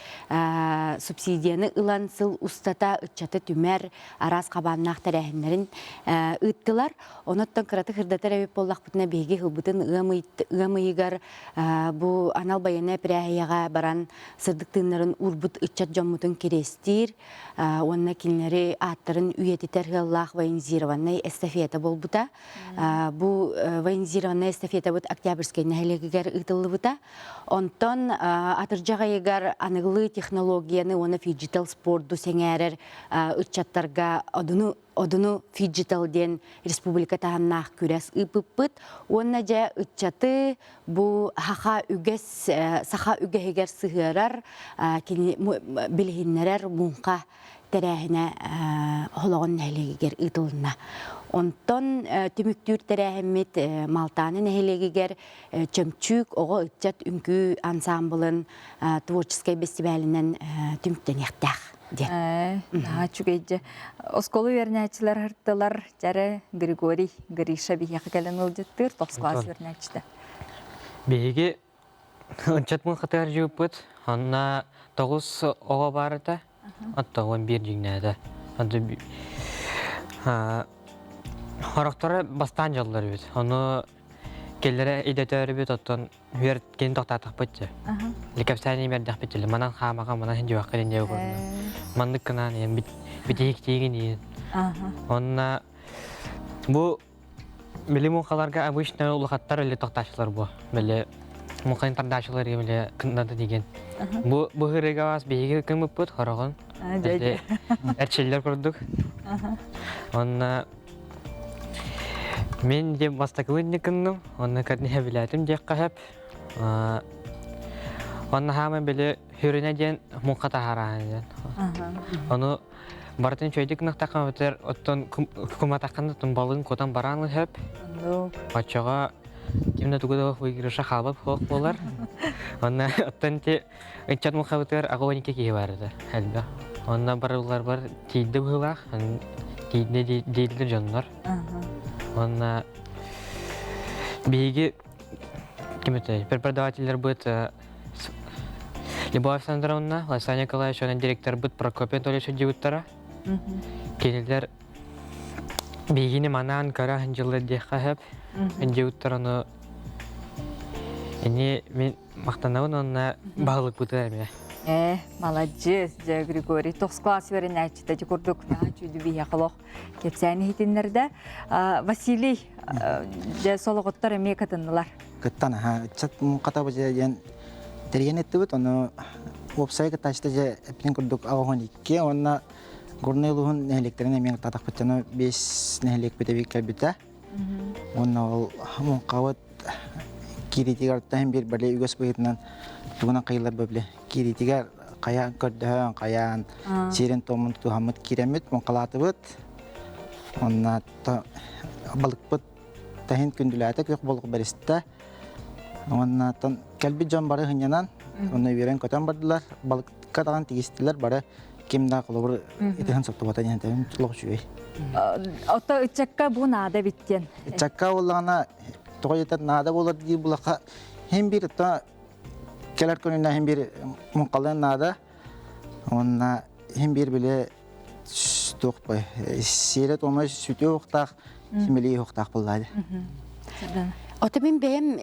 [SPEAKER 9] субсидияны ылан сыл устата ыччаты түмэр араас хабааннаах тэрээһиннэрин ыыттылар. Онуттан кыратык ырдатар эбит буоллахпытына биһиги ылбытын ыам ыйыгар бу анал байыаннай эпэрээһийэҕэ баран сырдык тыыннарын уурбут ыччат дьоммутун кириэстиир уонна кинилэри ааттарын үйэтитэр ыаллаах военизированнай эстафета буолбута. Бу военизированнай эстафетабыт Октябрьскай нэһилиэгигэр ыытыллыбыта. Онтон атырдьах ыйыгар аныгылыы технологияны уонна фиджитал спорду сэҥээрэр ыччаттарга одуну Одуну Фиджитал диэн республика таһымнаах күрэс ыыппыппыт уонна дьэ ыччаты бу саха үгэс саха үгэһигэр сыһыарар кини билиһиннэрэр муҥха тэрээһинэ Холоҕон нэһилиэгигэр ыытылынна. Онтон түмүктүүр тэрээһиммит Малтааны нэһилиэгигэр Чөмчүүк оҕо ыччат үҥкүү ансаамбылын творческай бэстибээлинэн түмүктэниэхтээх диэн.
[SPEAKER 1] Наһаа үчүгэй дьэ. Оскуола үөрэнээччилэр артылар дьэрэ Григорий Гриша биһиэхэ кэлэн ыалдьыттыыр тоҕус кылаас үөрэнээччитэ.
[SPEAKER 10] Биһиги ыччат муҥхатыгар дьыыппыт. Онно тоҕус оҕо баар этэ. Оттон 11 дьиҥнээтэ. Хорохторо бастаан дьоллор эбит. Ону келлere идэтөөрүбүт оттон үөр кини тохтаатахпыт дьэ. Кэпсээни имэрдэхпит дьэ. Манан хаамаха манан дьуохха диэн дьэ көрдө. Маннык кынаан иэн битиһиктиигин иэн. Онна бу били муҥхаларга обычно улахаттар или тохтааччылар бу. Били муҥханы тардааччылар били кынната деген. Бу бу хырыга бас биһиги кымыппыт хороҕун. Эрчиллэр курдук. Онна Мин диэн бастакыбын гынным, онно кэрниһэ билээтим диэххэ сөп. Онно хааман били хүрүнэ диэн муҥха таһаараһын диэн. Ону барытын үчүгэйдик гынахтахха эбэтэр оттон куматаххына оттон балыгын кутан бараан сөп. Оччоҕо ким да тугу да выигрыша хаалбат суох буолар. Онно оттон ити Ыччат муҥхабытыгар 82 киһи баар этэ, элбэх. Онно барылларбар тиийдэ быһыылаах, тиийдэ дииллэр дьоннор. Уонна биһиги ким этэй, преподавателлэрбит Любовь Александровна, Лариса Николаевич уонна директорбыт Прокопий Анатольевич дьыбыттара. Кинилэр биһигини манаан көрө сылдьаллар диэххэ сөп. Дьыбыттар ону ини мин Махтанабын уонна баһылыкпытыгар эмиэ.
[SPEAKER 1] Ээ, маладьыас, дьэ, Григорий, тоҕус кылаас үөрэнээччитэ ити курдук наһаа үчүгэй биһиэхэ олох кэпсээн иһитиннэрдэ. Василий, дьэ, солоҕоттор эмиэ кытыннылар.
[SPEAKER 11] Кыттан, аха, ыччат муҥхата бу дьэ диэн тэрийэн ыттыбыт, ону уопсайа кыттааччыта дьэ эппитин курдук 82 уонна Горнай улууһун нэһилиэктэрин эмиэ кыттаатахпыт дьоно биэс нэһилиэкпит эбии кэлбитэ. Уонна ол муҥхабыт киириитигэр оттон биир бэлиэ үгэс быһыытынан тугунан хайыллар бөбле киириитигэр хайаан көрдөһөн хайаан сиэрин туомун тутуһаммыт киирэммит муҥхалаатыбыт уонна балыкпыт таһын күндүлээтэ күөх болук бэристэ уонна кэлбит дьон бары сынньанан уонна үөрэн-көтөн бардылар балыкка даҕаны тигистилэр бары ким да холобур итиһин соттубата диэн этэрим олох үчүгэй.
[SPEAKER 1] Ото ыччакка бу наада эбит диэн.
[SPEAKER 11] Ыччакка буоллаҕына тоҕо диэтэр наада буолар диир булаха хин биир то кэлэр күнүнэ хин биир муҥхалыан наада уонна хин биир били туох бай сиэрэ туома сүтүө уохтаах симэлии уохтаах буоллаа
[SPEAKER 9] Ото мин бэйэм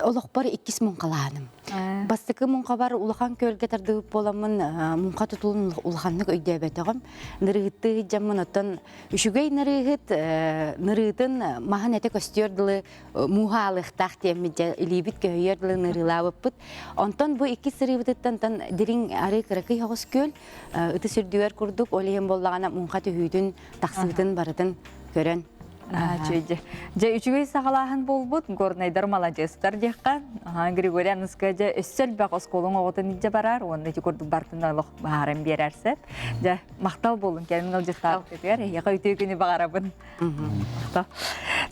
[SPEAKER 9] олохпор иккис муҥхалааным. Бастакы муҥхабар улахан күөлгэ тардыбыт буоламмын муҥха тутулун улаханнык өйдөөбөтөҕүм. Нырыыһыттыы сылдьаммын оттон үчүгэй нырыыһыт нырыытын маһын этэ көстүөр дылы мууһа аалыахтаах диэммит дьэ илиибит көһүйүөр дылы нырыылаабыппыт. Онтон бу иккис сырыыбытыттан дириҥ арыы кыракый соҕус күөл ытыс үрдүгэр курдук ол иһин буоллаҕына муҥха түһүүтүн тахсыытын барытын көрөн
[SPEAKER 1] Дьэ, дьэ үчүгэй саҕалааһын буолбут, горнайдар маладьыастар диэххэ. Григорий Аныска дьэ өссө элбэх оскуолаҥ оҕотун илдьэ барар уонна ити курдук бартын олох баһааран биэрэр сөп. Дьэ, махтал буолун кэлин ыалдьыттаабыккытыгар эһиэхэ үтүө күнү баҕарабын.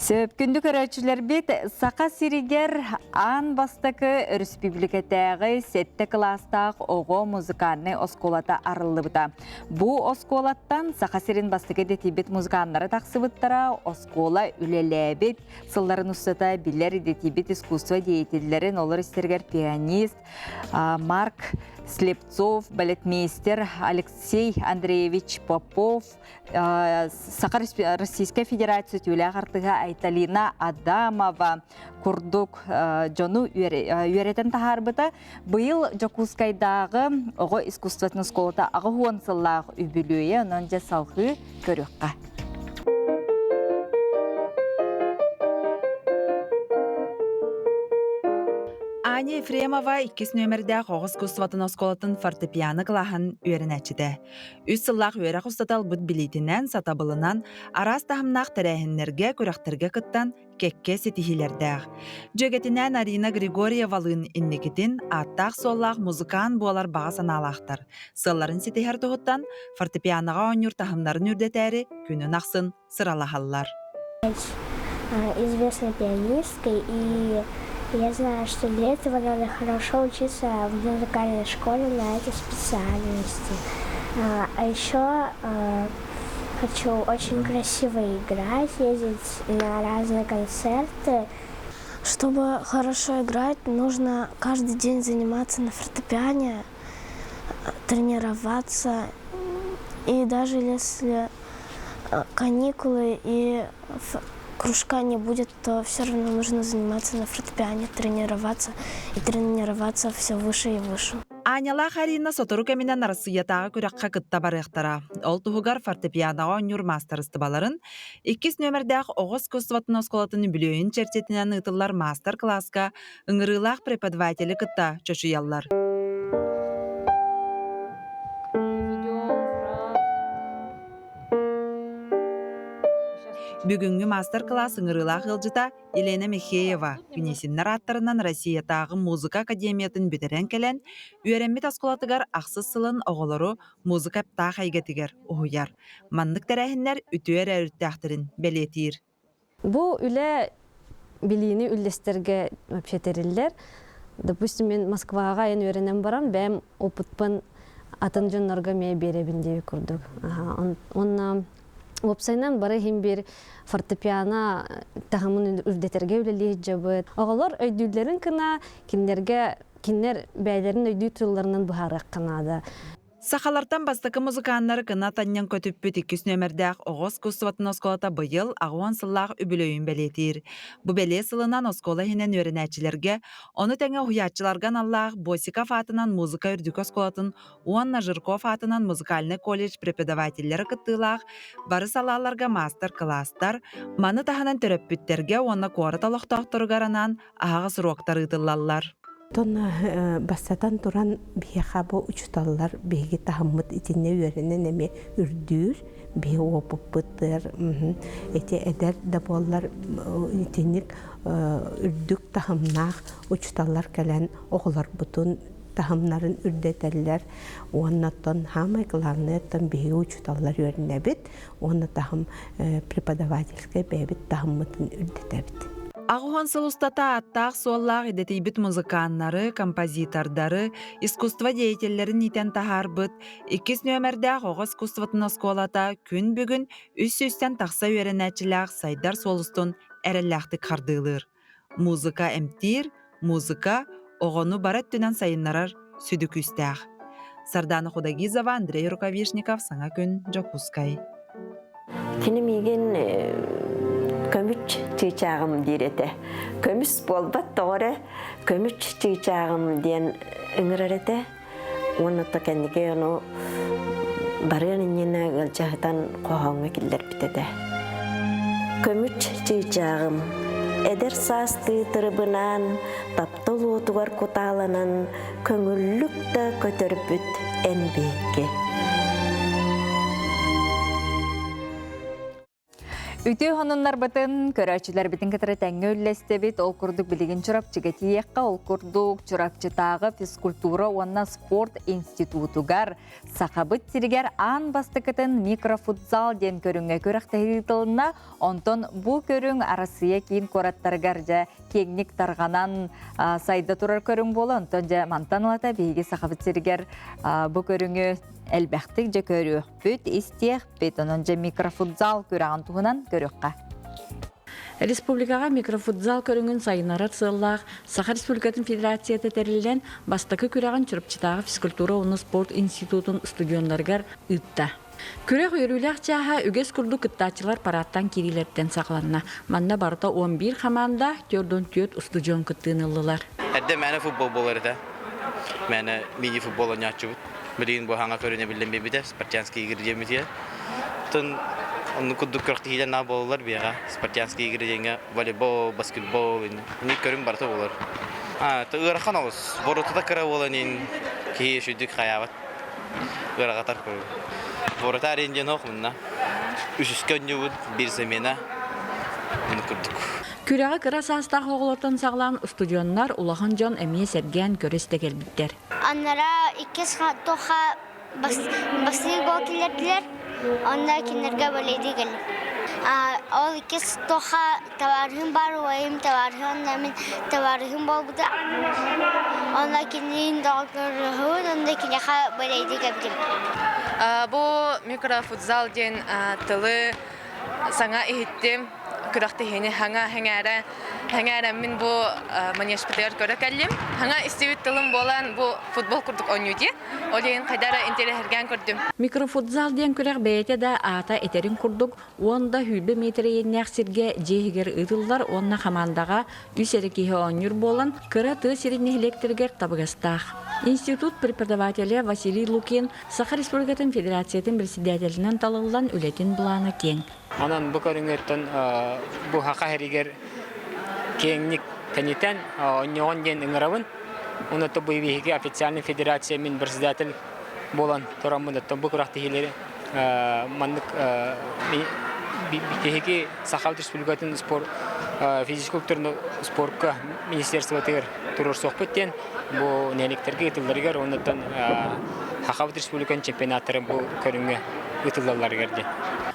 [SPEAKER 1] Сөп күндү көрөөччүлэрбит Саха сиригэр аан бастакы өрөспүүбүлүкэтээҕи сэттэ кылаастаах оҕо музыкальнай оскуолата арыллыбыта. Бу оскуолаттан Саха сирин бастакы идэтийбит музыканнара тахсыбыттара, оскуола үлэлээбит сылларын устата билэр идэтийбит искусство деятеллэрин, олор истэригэр пианист Марк Слепцов, балетмейстер Алексей Андреевич Попов, Саха Российскай Федерация түүлээх артыһа Айталина Адамова курдук дьону үөрэтэн таһаарбыта. Быйыл Дьокуускайдааҕы оҕо искусствотын оскуолата 80 сыллаах үбүлүөйэ, онон дьэ салҕыы көрүөххэ.
[SPEAKER 12] Аня Ефремова иккис нүөмэрдээх оҕо искусствотын оскуолатын фортепиано кылааһын үөрэнээччитэ. Үс сыллаах үөрэх устата ылбыт билиитинэн, сатабылынан араас таһымнаах тэрээһиннэргэ, күрэхтэргэ кыттан кэккэ ситиһиилэрдээх. Дьүөгэтинээн Арина Григорьевалыын инникитин ааттаах-суоллаах музыкант буолар баҕа санаалаахтар. Сыалларын ситиһэр туһуттан фортепианоҕа оонньуур таһымнарын үрдэтээри күнүн ахсын сыралаһаллар.
[SPEAKER 13] Известной пианисткой, и я знаю, что для этого надо хорошо учиться в музыкальной школе на этой специальности. А еще хочу очень красиво играть, ездить на разные концерты.
[SPEAKER 14] Чтобы хорошо играть, нужно каждый день заниматься на фортепиано, тренироваться. И даже если каникулы и кружка не будет, то все равно нужно заниматься на фортепиано, тренироваться и тренироваться все выше и выше.
[SPEAKER 12] Анялаах Арина сотору кэминэн Арассыыйатааҕы күрэххэ кытта барыахтара. Ол туһугар фортепианоҕа оонньуур маастарыстыбаларын иккис нүөмэрдээх оҕо искусствотын оскуолатын үбүлүөйүн чэрчитинэн ыытыллар маастар-кылааска ыҥырыылаах преподаватели кытта чочуйаллар. Бүгүҥҥү маастар-кылаас ыҥырыылаах ыалдьыта Елена Михеева Гнесиннэр ааттарынан Россиятааҕы музыка академиятын бүтэрэн кэлэн, үөрэммит оскуолатыгар ахсыс сылын оҕолору музыка аптаах эйгэтигэр уһуйар. Маннык тэрээһиннэр үтүө эрэ өрүттээхтэрин бэлиэтиир.
[SPEAKER 15] Бу үлэ билиини үллэстэргэ вообще тэриллэр. Допустим, мен Москваҕа айан үөрэнэн баран, бэйэм опытпын атын дьоннорго эмиэ биэрэбин диэби курдук. Онно уопсайынан бары иһин биир фортепиано таһымын үрдэтэргэ үлэлии сылдьабыт. Оҕолор өйдүүллэрин гына кинилэргэ кинилэр бэйэлэрин өйдүү тылларынан быһаарыахха наада.
[SPEAKER 12] Сахалартан бастакы музыканнары кынат анньан көтүппүт иккис нүөмэрдээх оҕо искусствотын оскуолата быйыл 80 сыллаах үбүлүөйүн бэлиэтиир. Бу бэлиэ сылынан оскуола иһинэн үөрэнээччилэргэ, ону тэҥэ уһуйааччыларга аналлаах Босиков аатынан музыка үрдүкү оскуолатын уонна Жирков аатынан музыкальнай колледж преподавателлэрэ кыттыылаах бары салааларга маастар-кылаастар, маны таһынан төрөппүттэргэ уонна куорат олохтоохторугар анаан аһаҕас уруоктар ыытыллаллар.
[SPEAKER 16] Оттон бастатан туран биһиэхэ бу учууталлар биһиги таһыммыт итиннэ үөрэнэн эмиэ үрдүүр. Биһи уопуппутар ити эдэр да буоллар итинник үрдүк таһымнаах учууталлар кэлэн оҕолорбутун таһымнарын үрдэтэллэр уонна оттон самое главное оттон биһиги учууталлар үөрэнэбит уонна таһым преподавательскай бэйэбит таһыммытын үрдэтэбит.
[SPEAKER 12] 80 сыл устата ааттаах-суоллаах идэтийбит музыканнары, композитордары, искусство деятеллэрин иитэн таһаарбыт иккис нүөмэрдээх оҕо искусствотын оскуолата күн бүгүн үс сүүстэн тахса үөрэнээччилээх сайдар суол устун эрэллээхтик хардыылыыр. Музыка эмтиир, музыка оҕону бары өттүнэн сайыннарар сүдү күүстээх. Сардана Худогизова, Андрей Рукавишников, Саҥа күн, Дьокуускай.
[SPEAKER 17] Кини миигин көмүч чыычааҕым диир этэ. Көмүс буолбат тоҕо эрэ көмүч чыычааҕым диэн ыҥырар этэ. Уонна то кэнники ону барыан иннинэ ыалдьаһытан хоһооҥҥо киллэрбит этэ. Көмүч чыычааҕым эдэр саастыы тырыбынаан таптал уотугар кутааланан көҥүллүк да көтөрбүт эн биһикки.
[SPEAKER 1] Үтүө сонуннарбытын көрөөччүлэрбитин кытары тэҥҥэ үллэстэбит. Ол курдук билигин Чурапчыга тиийиэххэ, ол курдук Чурапчытааҕы физкультура уонна спорт институтугар Сахабыт сиригэр аан бастакытын микрофутзал диэн көрүҥҥэ күрэхтэһии ыытылынна. Онтон бу көрүҥ Арассыыйа киин куораттарыгар дьэ киэҥник тарҕанан сайда турар көрүҥ буола. Онтон дьэ мантан ылата биһиги Сахабыт сиригэр бу көрүҥү элбэхтик дьэ көрүөхпүт, истиэхпит. Онон дьэ микрофутзал күрэҕин туһунан көрүөххэ.
[SPEAKER 18] Республикаҕа микрофутзал көрүҥүн сайыннарар сыаллаах Саха Республикатын Федерацията тэриллэн бастакы күрэҕин Чурапчытааҕы физкультура уонна спорт институтун студеннарыгар ыытта. Күрэх үөрүүлээх чааһа үгэс курдук кыттааччылар парадтан киириилэриттэн саҕаланна. Манна барыта 11 хамаанда, 44 устудьуон кыттыыны ыллылар.
[SPEAKER 19] Эрдэ мээнэ футбол буолар этэ. Мээнэ мини-футбол оонньооччубут. Билигин бу хаҥа көрүнэ биллэн биэрбитэ, спартанские игры диэммитигэр. Оттон оннук курдук күрэхтэһиилэр наа буолаллар биһиэхэ. Спартанские игры диэҥҥэ волейбол, баскетбол, инник көрүҥ барыта буолар. Ыарахан олус. Воротата кыра буолан иһин киһи үчүгдүк хайаабат. Ыарахатар көрүҥ. Ворота арен диэн ох мунна. Үсүскэ онньуубут биир замена. Муну курдук.
[SPEAKER 18] Күрэҕи кыра саастаах оҕолортон саҕалаан устудьуоннар, улахан дьон эмиэ сэргээн көрө-истэ кэлбиттэр.
[SPEAKER 13] Анараа иккис туха бастыҥ гол киллэрдилэр, онно кинилэргэ балейдыы кэллим. Ол иккис туха табаарыһым баар, убайым табаарыһым, онно мин табаарыһым буолбута. Онно кинилиин доҕордоһобут, онно киниэхэ балейдыы кэлбитим.
[SPEAKER 20] Бу микрофутзал диэн тылы саҥа иһиттим. Күрэхтэһиини хаҥа сэҥээрэ сэҥээрэммин бу манежпытыгар көрө кэллим. Хаҥа истибит тылым буолан бу футбол курдук оонньуу дии. Ол иһин хайда эрэ интэриэһиргээн көрдүм.
[SPEAKER 18] Микрофутзал диэн күрэх бэйэтэ да аата этэрин курдук 10 да 20 миэтэрэ иэннээх сиргэ дьиэ иһигэр ыытыллар уонна хамаандаҕа үс эрэ киһи оонньуур буолан, кыра тыа сирин нэһилиэктэригэр табыгастаах. Институт преподавателэ Василий Лукин Саха Республикатын Федерациятын председателинэн талыллан үлэтин былаана киэҥ.
[SPEAKER 21] Онон бу көрүҥүттэн бу саха сиригэр киэҥник тэнитэн оонньуоҕун диэн ыҥырабын. Уонна бу биһиги официальный федерация мин председатель буолан тураммын оттон бу күрэхтэһиилэри маннык биһиги Саха Республикатын спорт физическэй спортка министерствотыгар туруорсуохпут диэн бу нэһилиэктэргэ ыытылларыгар уонна Сахабыт Республикатын чемпионаттарын бу көрүҥҥэ ыытыллалларыгар диэн.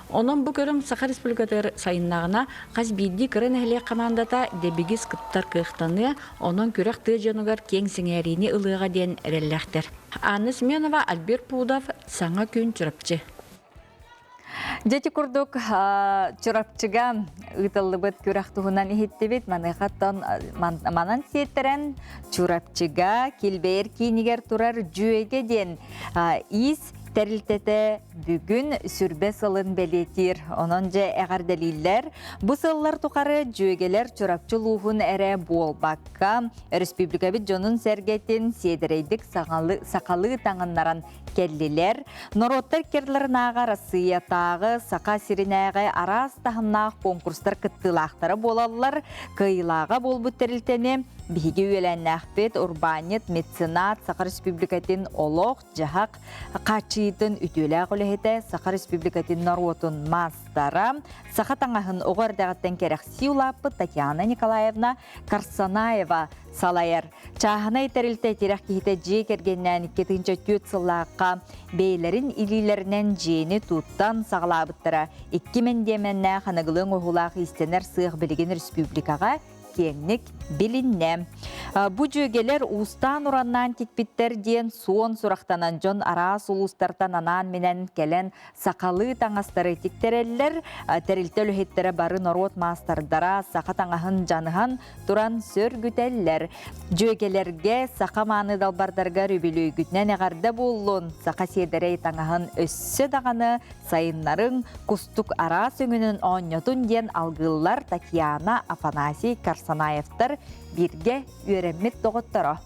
[SPEAKER 18] Онон бу көрүҥ Саха Республикатыгар сайыннаҕына хас биирдии кыра нэһилиэк хамаандата дэбигис кыттар кыахтаныа, онон күрэх тыа дьонугар киэҥ сэҥээриини ылыаҕа диэн эрэллээхтэр. Анна Семенова, Альберт Пудов, Саҥа күн Чурапчы.
[SPEAKER 1] Дьэ ити курдук Чурапчыга ыытыллыбыт күрэх туһунан иһиттибит. Маныхаттан манан сиэттэрэн Чурапчыга Килбэйэр киинигэр турар Дьүөгэ диэн иис тэрилтэтэ бүгүн сүрбэ сылын бэлиэтиир. Онон дьэ эҕэрдэлииллэр. Бу сыллар тухары дьүөгэлэр Чурапчы улууһун эрэ буолбакка, өрөспүүбүлүкэбит дьонун-сэргэтин сиэдэрэйдик сахалыы таҥыннаран кэллилэр. Норуоттар керларынааҕы Арассыыйатааҕы, Саха сиринээҕи араас таһымнаах конкурстар кыттыылаахтара буолаллар. Кыайыылааҕа буолбут тэрилтэни биһиги үөлээннээхпит урбаанньыт, меценат, Саха Республикатын олох-дьаһах хааччыйыытын үтүөлээх үлэһитэ, Саха Республикатын норуотун маастара, саха таҥаһын оҕо эрдэҕиттэн кэрэхсии улааппыт Татьяна Николаевна Карсанаева салайар. Чааһынай тэрилтэ тирэх киһитэ дьиэ кэргэннээн 2004 сыллаахха бэйэлэрин илиилэринэн дьиэни туттан саҕалаабыттара. Икки мэндиэмэннээх аныгылыы оҥоһуулаах иистэнэр сыах билигин республикаҕа киэҥник билиннэ. Бу дьүөгэлэр уустаан-ураннаан тикпиттэр диэн суон сурахтанан дьон араас улуустартан анаан-минэн кэлэн сахалыы таҥастары тиктэрэллэр. Тэрилтэ үлэһиттэрэ бары норуот маастардара саха таҥаһын дьаныһан туран сөргүтэллэр. Дьүөгэлэргэ саха мааны далбардарыгар үбүлүөйгүтүнэн эҕэрдэ буоллун! Саха сиэдэрэй таҥаһын өссө даҕаны сайыннарыҥ, кустук араас өҥүнэн оонньотун диэн алгыыллар Татьяна, Афанасий Карсанаевтар бииргэ үөрэммит доҕотторо.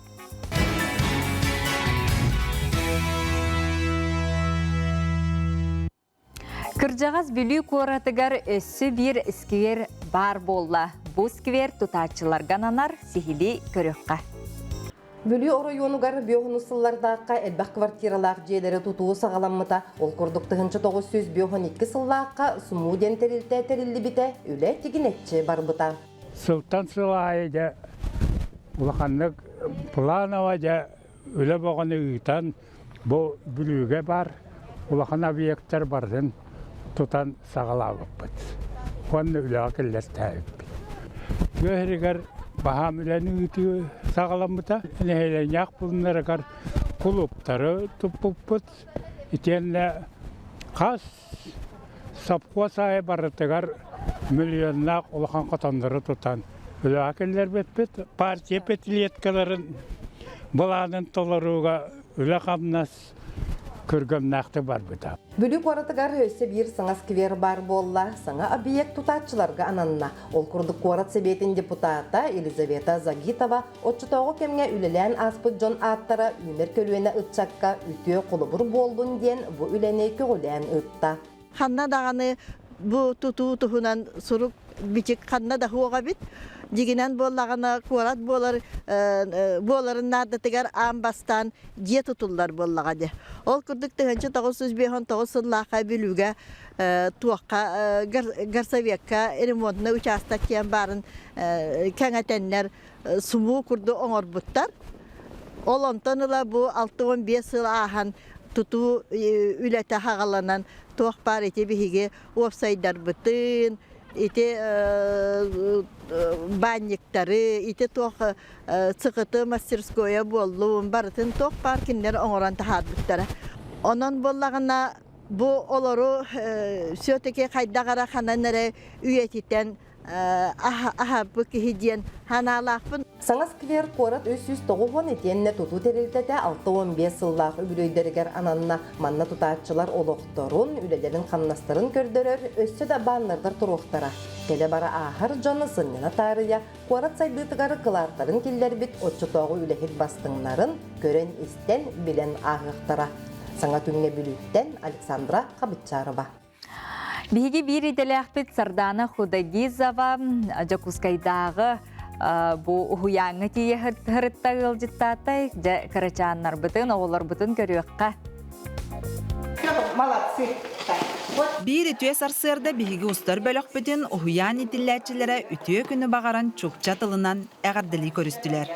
[SPEAKER 1] Кырдьаҕас Бүлүү куоратыгар өссө биир сквер баар буолла. Бу сквер тутааччыларга ананар сиһилии көрүөххэ.
[SPEAKER 22] Бүлүү оройуонугар биохону сыллардаахха элбэх квартиралаах дьиэлэри тутуу саҕаламмыта. Ол курдук 1952 сыллаахха Сумуу диэн тэрилтэ тэриллибитэ, үлэ тигинэччи барбыта.
[SPEAKER 23] Сылтан сыл аайы дьэ улаханнык планово дьэ үлэ бөҕөнү ыытан бу Бүлүүгэ баар улахан объектар барытын тутан саҕалаабыппыт уонна үлэҕэ киллэртээбиппит. Тыа сиригэр баһаам үлэни ыытыы саҕаламмыта. Нэһилиэнньээх пууннарыгар кулууптары туппуппут. Итиэннэ хас Сопхуос аайы барытыгар миллионнаах улахан хотоннору тутан үлэҕэ киллэрбиппит. Партия пятилеткаларын былаанын толорууга үлэ-хамнас күргүөмнээхтик барбыта.
[SPEAKER 22] Бүлүү куоратыгар өссө биир саҥа сквер баар буолла. Саҥа объект тутааччыларга ананна. Ол курдук куорат сэбиэтин депутата Елизавета Загитова оччотооҕу кэмҥэ үлэлээн ааспыт дьон ааттара үүнэр көлүөнэ ыччакка үтүө холобур буоллун диэн бу үлэни көҕүлээн ыытта.
[SPEAKER 24] Ханна даҕаны бу тутуу туһунан сурук бичик ханна да суох эбит.
[SPEAKER 2] Дьиҥинэн буоллаҕына, куорат буолар буоларын наадатыгар аан бастаан дьиэ тутуллар буоллаҕа дии. Ол курдук 1959 сыллаахха Бүлүүгэ туохха горсовекка ремонтный участок диэн баарын кэҥэтэннэр сумуу курдук оҥорбуттар. Ол онтон ыла бу 65 сыл ааһан тутуу үлэтэ хаҕаланан туох баар ити биһиги уопсайдарбытын, ити баанньыктары, ити туох цыкыты мастерскойа буоллун, барытын туох баар кинилэр оҥорон таһаарбыттара. Онон буоллаҕына бу олору все-таки хайдах эрэ ханан эрэ үйэтитэн аһарбыт киһи диэн санаалаахпын.
[SPEAKER 22] Саҥа сквер куорат 390 итиэннэ тутуу тэрилтэтэ 65 сыллаах үбүлүөйдэригэр ананна. Манна тутааччылар олохторун, үлэлэрин-хамнастарын көрдөрөр өссө да баннердар туруохтара. Кэлэ-бара ааһар дьон сынньана таарыйа куорат сайдыытыгар кылааттарын киллэрбит оччотооҕу үлэһит бастыҥнарын көрөн-истэн, билэн ааһыахтара. Саҥа күҥҥэ Бүлүүттэн Александра Хабытчарова.
[SPEAKER 1] Биһиги биир идэлээхпит Сардаана Худагизова Дьокуускайдааҕы бу уһуйааҥҥа тиийэ сырытта ыалдьыттаатай дьэ кырачааннарбытын, оҕолорбутун көрүөххэ.
[SPEAKER 3] Молодцы.
[SPEAKER 12] Биир үтүө сарсыарда биһиги устар бөлөхпүтүн уһуйаан иитиллээччилэрэ үтүө күнү баҕаран чукча тылынан эҕэрдэлии көрүстүлэр.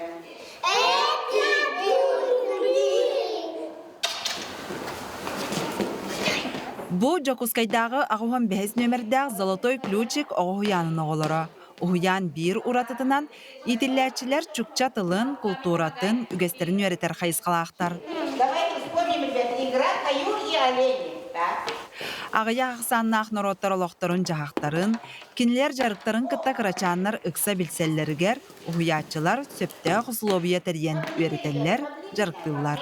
[SPEAKER 12] Бу Дьокуускайдааҕы 85 нүөмэрдээх «Золотой ключик» оҕо уһуйаанын оҕолоро. Уһуйаан биир уратытынан иитиллээччилэр чукча тылын, култууратын, үгэстэрин үөрэтэр хайысхалаахтар.
[SPEAKER 3] Давайте вспомним, ребята, игра «Каюр и олени».
[SPEAKER 12] Аҕыйах ахсааннаах норуоттар олохторун-дьаһахтарын, кинилэр дьарыктарын кытта кырачааннар ыкса билсэллэригэр уһуйааччылар сөптөөх усулуобуйа тэрийэн үөрэтэллэр, дьарыктыыллар.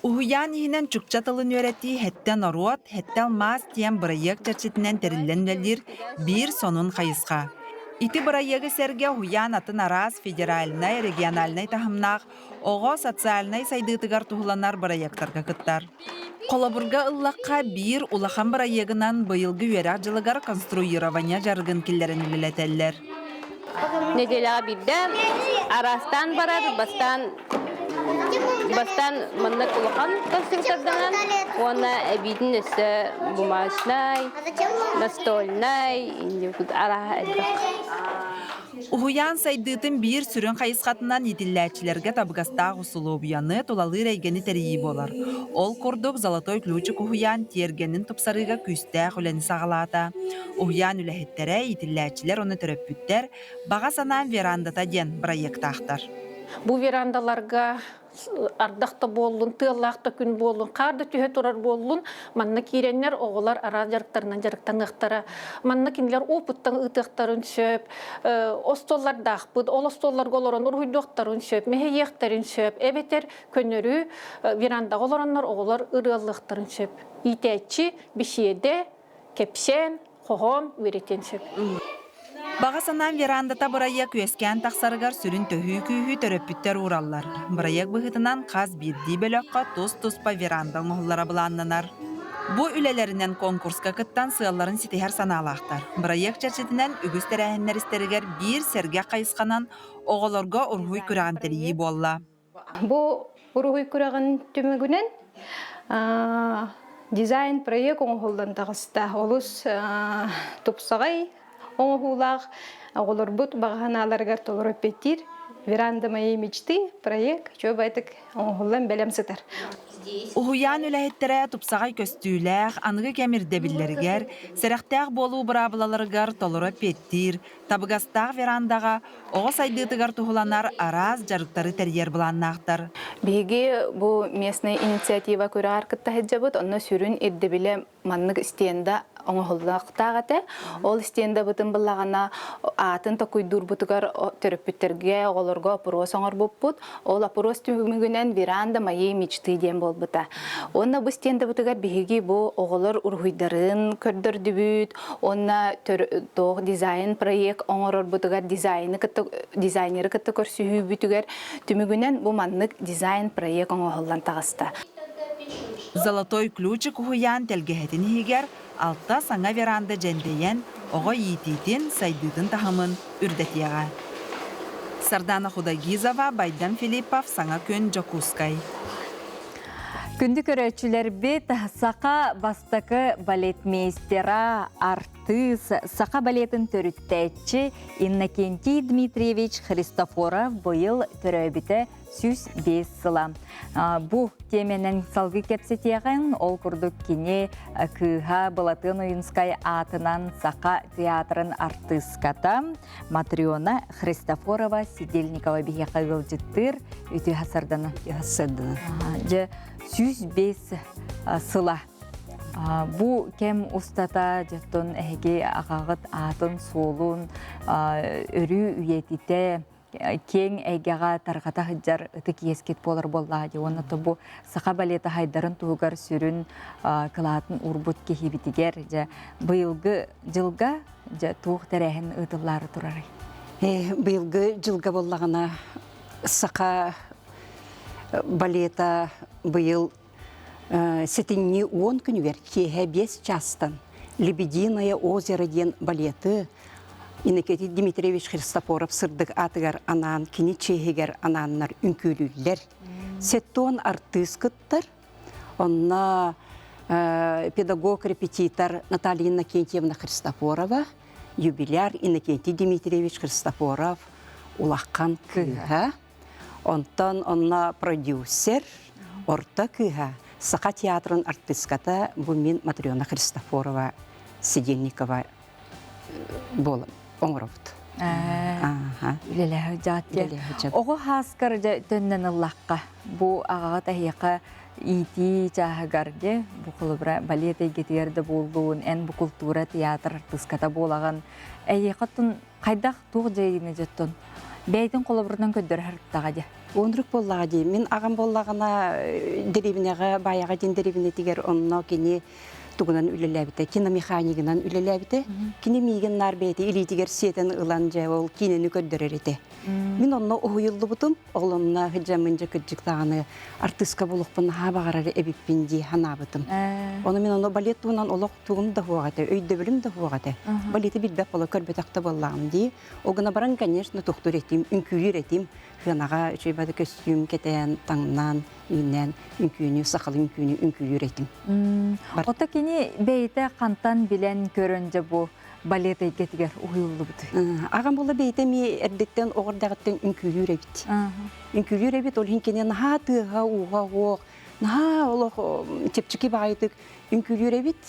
[SPEAKER 12] Уһуйаан иһинэн чукча тылын үөрэтии Сэттэ норуот, сэттэ алмаас диэн бырайыак чэрчитинэн тэриллэн үлэлиир биир сонун хайысха. Ити бырайыагы сэргэ уһуйаан атын араас федеральнай, региональнай таһымнаах оҕо социальнай сайдыытыгар туһуланар бырайыактарга кыттар. Холобурга ыллахха, биир улахан бырайыагынан быйылгы үөрэх дьылыгар конструирование дьарыгын киллэрэн үлэлэтэллэр.
[SPEAKER 4] Нэдиэлэҕэ биирдэ араастаан барар, бастаан бастаан маннык улахан конструкторданан уонна эбиитин өссө бумажнай, настольнай, арааһа элбэх.
[SPEAKER 12] Уһуйаан сайдыытын биир сүрүн хайысхатынан иитиллээччилэргэ табыгастаах усулуобуйаны, тулалыыр эйгэни тэрийии буолар. Ол курдук, «Золотой ключик» уһуйаан тиэргэнин тупсарыыга күүстээх үлэни саҕалаата. Уһуйаан үлэһиттэрэ, иитиллээччилэр уонна төрөппүттэр «Баҕа санаам верандата» диэн бырайыактаахтар.
[SPEAKER 24] Бу верандаларга ардах да буоллун, тыаллаах да күн буоллун, хаар да түһэ турар буоллун, манна киирэннэр оҕолор араас дьарыктарынан дьарыктаныахтара. Манна кинилэр опыттан ыытыахтарын сөп, остуоллардаахпыт, ол остуолларга олорон уруһуйдуохтарын сөп, мэһэйиэхтэрин сөп, эбэтэр көнөрү верандаҕа олороннор оҕолор ырыаллыахтарын сөп. Иитээччи бисиэдэ, кэпсээн, хоһоон үөрэтиэн сөп.
[SPEAKER 12] Баҕа санаам верандата бырайыак үөскээн тахсарыгар сүрүн төһүү күүһү төрөппүттэр уураллар. Бырайыак быһыытынан хас биирдии бөлөххө тус-туспа веранда оҥоһуллара былааннанар. Бу үлэлэринэн конкурска кыттан сыалларын ситиһэр санаалаахтар. Бырайыак чэрчитинэн үгүс тэрээһиннэр истэригэр биир сэргэх хайысханан оҕолорго уруһуй күрэҕин тэрийии буолла.
[SPEAKER 25] Бу уруһуй күрэҕин түмүгүнэн дизайн-проект оҥоһуллан таҕыста. Олус тупсаҕай оҥоһуулаах оҕолорбут баҕа санааларыгар толору эппиэттиир «Веранда моей мечты» проект үчүгэй оҥоһуллан бэлэм сытар.
[SPEAKER 12] Уһуйаан үлэһиттэрэ тупсаҕай көстүүлээх, аныгы кэм ирдэбиллэригэр, сэрэхтээх буолуу быраабылаларыгар толору эппиэттиир, табыгастаах верандаҕа оҕо сайдыытыгар туһуланар араас дьарыктары тэрийэр былааннаахтар.
[SPEAKER 26] Биһиги бу местная инициатива күрэҕэр кытта сылдьабыт. Онно сүрүн ирдэбилэ маннык стенда оҥоһуллуохтаах этэ. Ол стендабытын буллаҕына аатын токуйдуурбутугар төрөппүттэргэ, оҕолорго опрос оҥорбуппут. Ол опрос түмүгүнэн веранда моей мечты диэн буолбута. Уонна бу стендабытыгар биһиги бу оҕолор уруһуйдарын көрдөрдүбүт, уонна туох дизайн проект оҥорорбутугар дизайны кытта дизайнеры кытта көрсүһүүбүтүгэр түмүгүнэн бу маннык дизайн проект оҥоһуллан таҕыста.
[SPEAKER 12] Золотой ключик уһуйаан тэлгэһэтин иһигэр алта саҥа веранда дьэндэйэн, оҕо иитиитин, сайдыытын таһымын үрдэтиэҕэ. Сардана Худайгизова, Байдан Филиппов, Саҥа күн, Дьокуускай.
[SPEAKER 1] Күндү көрөөччүлэрбит, саха бастакы балетмейстера, артыыс, саха балетын төрүттээччи Иннокентий Дмитриевич Христофоров быйыл төрөөбүтэ 105 сыла. Бу тиэмэнэн салгыы кэпсэтиэҕиҥ. Ол курдук кини кыыһа Былатыан Ойунскай аатынан Саха театрын артыыската Матрена Христофорова Сидельникова биһиэхэ ыалдьыттыыр. Үтүө сардана.
[SPEAKER 5] Сардана.
[SPEAKER 1] Дьэ, 105 сыла. Бу кэм устата дьоттон эһиги аҕаҕыт аатын-суолун өрүү үйэтитэ киэҥ эйгэҕэ тарҕата сылдьар ытык иэскит буолар буоллаҕа дии уонна то бу саха балета хайдарын туһугар сүрүн кылаатын уурбут киһибитигэр дьэ быйылгы дьылга дьэ туох тэрээһин ыытыллаары турарый?
[SPEAKER 5] Быйылгы дьылга буоллаҕына саха балета быйыл сэтинньи 10 күнүгэр киэһэ 5 чаастан Лебединое озеро диэн балеты Иннокентий Дмитриевич Христофоров сырдык аатыгар анаан кини чиэһигэр анааннар үҥкүүлүүллэр. Сеттон артыыс кыттар. Онно педагог-репетитор Наталья Иннокентьевна Христофорова, юбиляр Иннокентий Дмитриевич Христофоров улахан кыыһа. Онтон онно продюсер, орто кыыһа, Саха театрын артыыската бу мин Матрена Христофорова Сидельникова буолан оҥоробут.
[SPEAKER 1] Үлэлэһэ Оҕо хааскар дьэ төннөн ыллахха бу аҕаҕыт эһиэхэ иитии чааһыгар дьэ бу холобура балет эйгэтигэр да буоллун эн бу култуура театр артыыската буолаҕын эйиэхэ оттон хайдах туох дьайыыны дьоттон бэйэтин холобурунан көрдөрө сырыттаҕа дии.
[SPEAKER 5] Оннук буоллаҕа дии. Мин аҕам буоллаҕына дэриэбинэҕэ Баайаҕа диэн дэриэбинэтигэр онно кини тугунан үлэлээбитэ, киномеханигынан үлэлээбитэ. Кини миигин наар бэйэтэ илиитигэр сиэтэн ылан дьэ ол киинэни көрдөрөр этэ. Мин онно уһуйуллубутум. Ол онно сылдьаммын дьэ кырдьык даҕаны артыыска буолуохпун наһаа баҕарар эбиппин дии санаабытым. Ону мин ону балет туһунан олох тугум да суох этэ, өйдөбүлүм да суох этэ. Балеты билбэт буола көрбөтөх да буоллаҕым дии. Ол гына баран, конечно, тохтуур этим, үҥкүүлүүр этим. Сыанаҕа үчүгэй бады көстүүм кэтээн, таҥнаан, ииннээн үҥкүүнү, сахалыы үҥкүүнү үҥкүүлүүр этим.
[SPEAKER 1] Ото кини бэйэтэ хантан билэн көрөн дьэ бу балет эйгэтигэр уһуйуллубутуй?
[SPEAKER 5] Аҕам була бэйэтэ эмиэ эрдэттэн оҕо эрдэҕиттэн үҥкүүлүүр эбит. Үҥкүүлүүр эбит, ол иһин кини наһаа тыаһа, ууһа суох, наһаа олох чэпчэки баҕайытык үҥкүүлүүр эбит.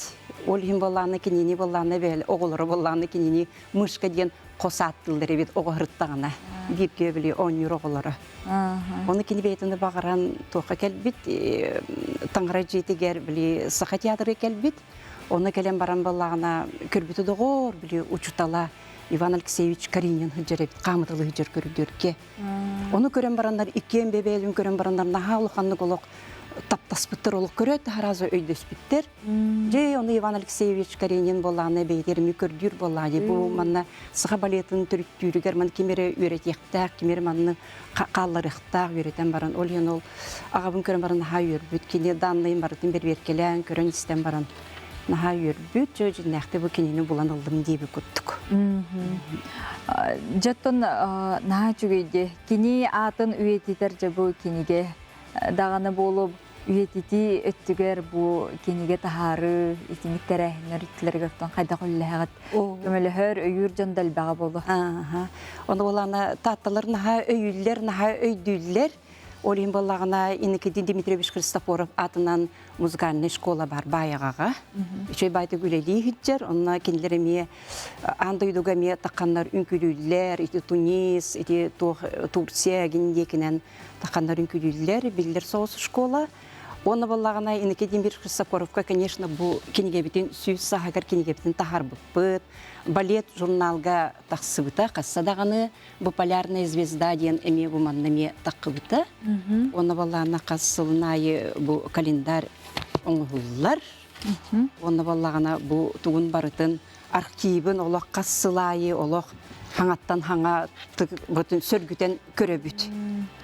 [SPEAKER 5] Ол иһин буоллаҕына кинини буоллаҕына бэйэл оҕолоро буоллаҕына кинини мышка диэн хос ааттыыллар эбит оҕо сырыттаҕына бииргэ били оонньуур оҕолоро. Ону кини бэйэтин баҕаран туохха кэлбит таҥара дьиэтигэр били саха театры кэлбит. Онно кэлэн баран буоллаҕына көрбүтү доҕоор били учутала Иван Алексеевич Каринин сылдьар эбит хаамыталы сылдьар көрдөргө. Ону көрөн бараннар иккиэн бэбээлин көрөн бараннар наһаа улаханнык олох таптаспыттар олох көрөөт таһаразы өйдөспүттэр. Дьэ ону Иван Алексеевич Каренин буоллаҕына бэйэтигэр эмиэ көрдүүр буоллаҕа дии. Бу манна саха балетын төрүттүүрүгэр маны ким эрэ үөрэтиэхтээх, ким эрэ манны хаалларыахтаах үөрэтэн баран ол иһин ол аҕабын көрөн баран наһаа үөрбүт. Кини данныйын барытын бэрэбиэркэлээн, көрөн-истэн баран наһаа үөрбүт. Дьэ дьиннээхтик бу кинини булан ыллым диэбит курдук.
[SPEAKER 1] Дьоттон наһаа үчүгэй дии. Кини аатын үйэтитэр дьэ бу кинигэ даҕаны буолуо үйэтитии өттүгэр бу кинигэ таһаарыы итинник тэрээһиннэр өттүлэригэр хайдах үллэһэҕит көмөлөһөр өйүүр дьон да элбэҕэ буолуо
[SPEAKER 5] Ону буолаана таатталар наһаа өйүүллэр, наһаа өйдүүллэр. Ол иһин буоллаҕына Иннокентий Дмитриевич Христофоров аатынан музыкальнай школа бар Баайаҕаҕа. Үчүгэй баайтык үлэлии сылдьар. Онно кинилэр эмиэ аан дойдуга эмиэ тахханнар үҥкүүлүүллэр. Ити Тунис, ити туох Турция гин диэкинэн тахханнар үҥкүүлүүллэр. Биллэр соҕус школа. Уонна буоллаҕына Иннокентий Дмитриевич Христофоровка, конечно, бу кинигэбитин сүүс сааһыгар кинигэбитин таһаарбыппыт. Балет журналга тахсыбыта, хасса даҕаны бу Полярная звезда диэн эмиэ бу манна эмиэ таххыбыта. Уонна баллаана хас сылын аайы бу календарь оҥоһуллар. Уонна баллаҕана бу тугун барытын архивын олох хас сыл аайы олох хаҥаттан хаҥа сөргүтэн көрөбүт.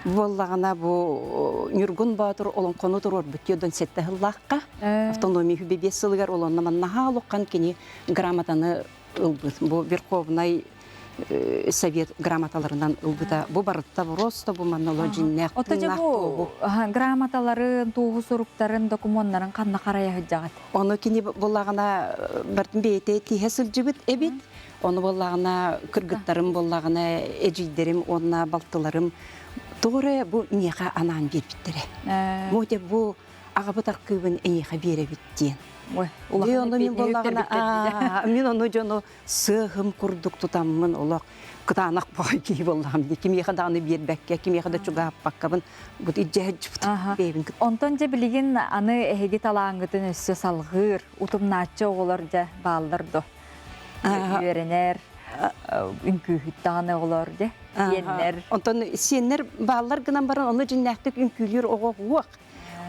[SPEAKER 5] Буоллаҕына бу Ньургун Боотур олоҥхону туруорбут дьон сэттэ сыллаахха автономия хүбэ биэс сылыгар олонно маннаһаа олоххан кини грамотаны ылбыт. Бу Верховнай Совет грамоталарынан ылбыта. Бу барытта просто бу манна дьиннээх
[SPEAKER 1] Ото дьэ бу грамоталарын, туоһу суруктарын, докумуоннарын ханна харайа сылдьаҕыт?
[SPEAKER 5] Ону кини буллаҕына бартын бэйэтэ тиһэ сылдьыбыт эбит. Ону буоллаҕына кыргыттарым буоллаҕына эдьиийдэрим уонна балтыларым тоҕо эрэ бу миэхэ анаан биэрбиттэрэ. Мотя бу аҕабыт аркыыбын эйиэхэ биэрэбит диэн.
[SPEAKER 1] Улахан
[SPEAKER 5] мин буоллаҕына мин ону дьону сыаһым курдук тутаммын олох кытаанах баҕай киһи буоллаҕым дии кимиэхэ даҕаны биэрбэккэ кимиэхэ да чугаһаппаккабын бу илдьэһэдьибит бэйэбин
[SPEAKER 1] Онтон дьэ билигин аны эһиги талааҥҥытын өссө салҕыыр утумнааччы оҕолор дьэ бааллар до үөрэнэр үҥкүүһүт даҕаны оҕолор дьэ сиэннэр
[SPEAKER 5] Онтон сиэннэр бааллар гынан баран ону дьиннээхтик үҥкүүлүүр оҕо уох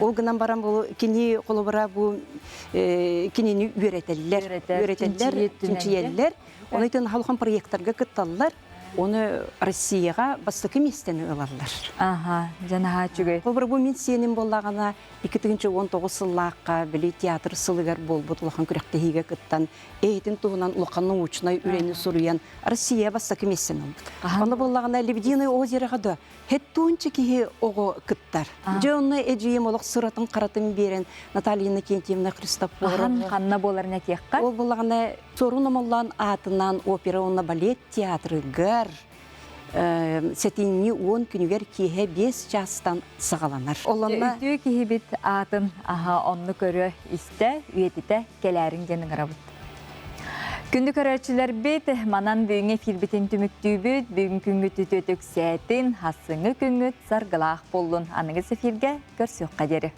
[SPEAKER 5] Ол гынан баран бу кини холобура бу кинини үөрэтэллэр, үөрэтэллэр, чинчийэллэр. Оны итин халхан проекттарга кытталлар. Оны Россияга бастакы миэстэни ылаллар.
[SPEAKER 1] Аха, дьанаһаа үчүгэй.
[SPEAKER 5] Холобура бу мин сиэним буоллаҕына 2019 сыллаахха били театр сылыгар буолбут улахан күрэхтэһиигэ кыттан эйэтин туһунан улахан научнай үлэни суруйан Россия бастакы миэстэни ылбыт. Ону буоллаҕына Лебединое озероҕа да Хэттуунча киһи оҕо кыттар. Дьэ онно эдьиийим олох сыратын-харатын биэрэн Наталья Иннокентьевна Христофорова.
[SPEAKER 1] Хаһан ханна буоларын этиэххэ?
[SPEAKER 5] Ол буоллаҕына Суорун Омоллоон аатынан опера уонна балет театрыгар сэтинньи 10 күнүгэр киэһэ 5 чаастан саҕаланар.
[SPEAKER 1] Олонно үтүө киһибит аатын аха онну көрө истэ, үйэтитэ кэлээриҥ диэн ыҥырабыт. Күндү көрөөччүлэрбит, манан бүгүҥҥү эфирбитин түмүктүүбүт. Бүгүн күҥҥүт үтүөтүк сээтин, хассыҥҥы күҥҥүт саргылаах буоллун. Аныгыс эфиргэ көрсүөххэ диэри.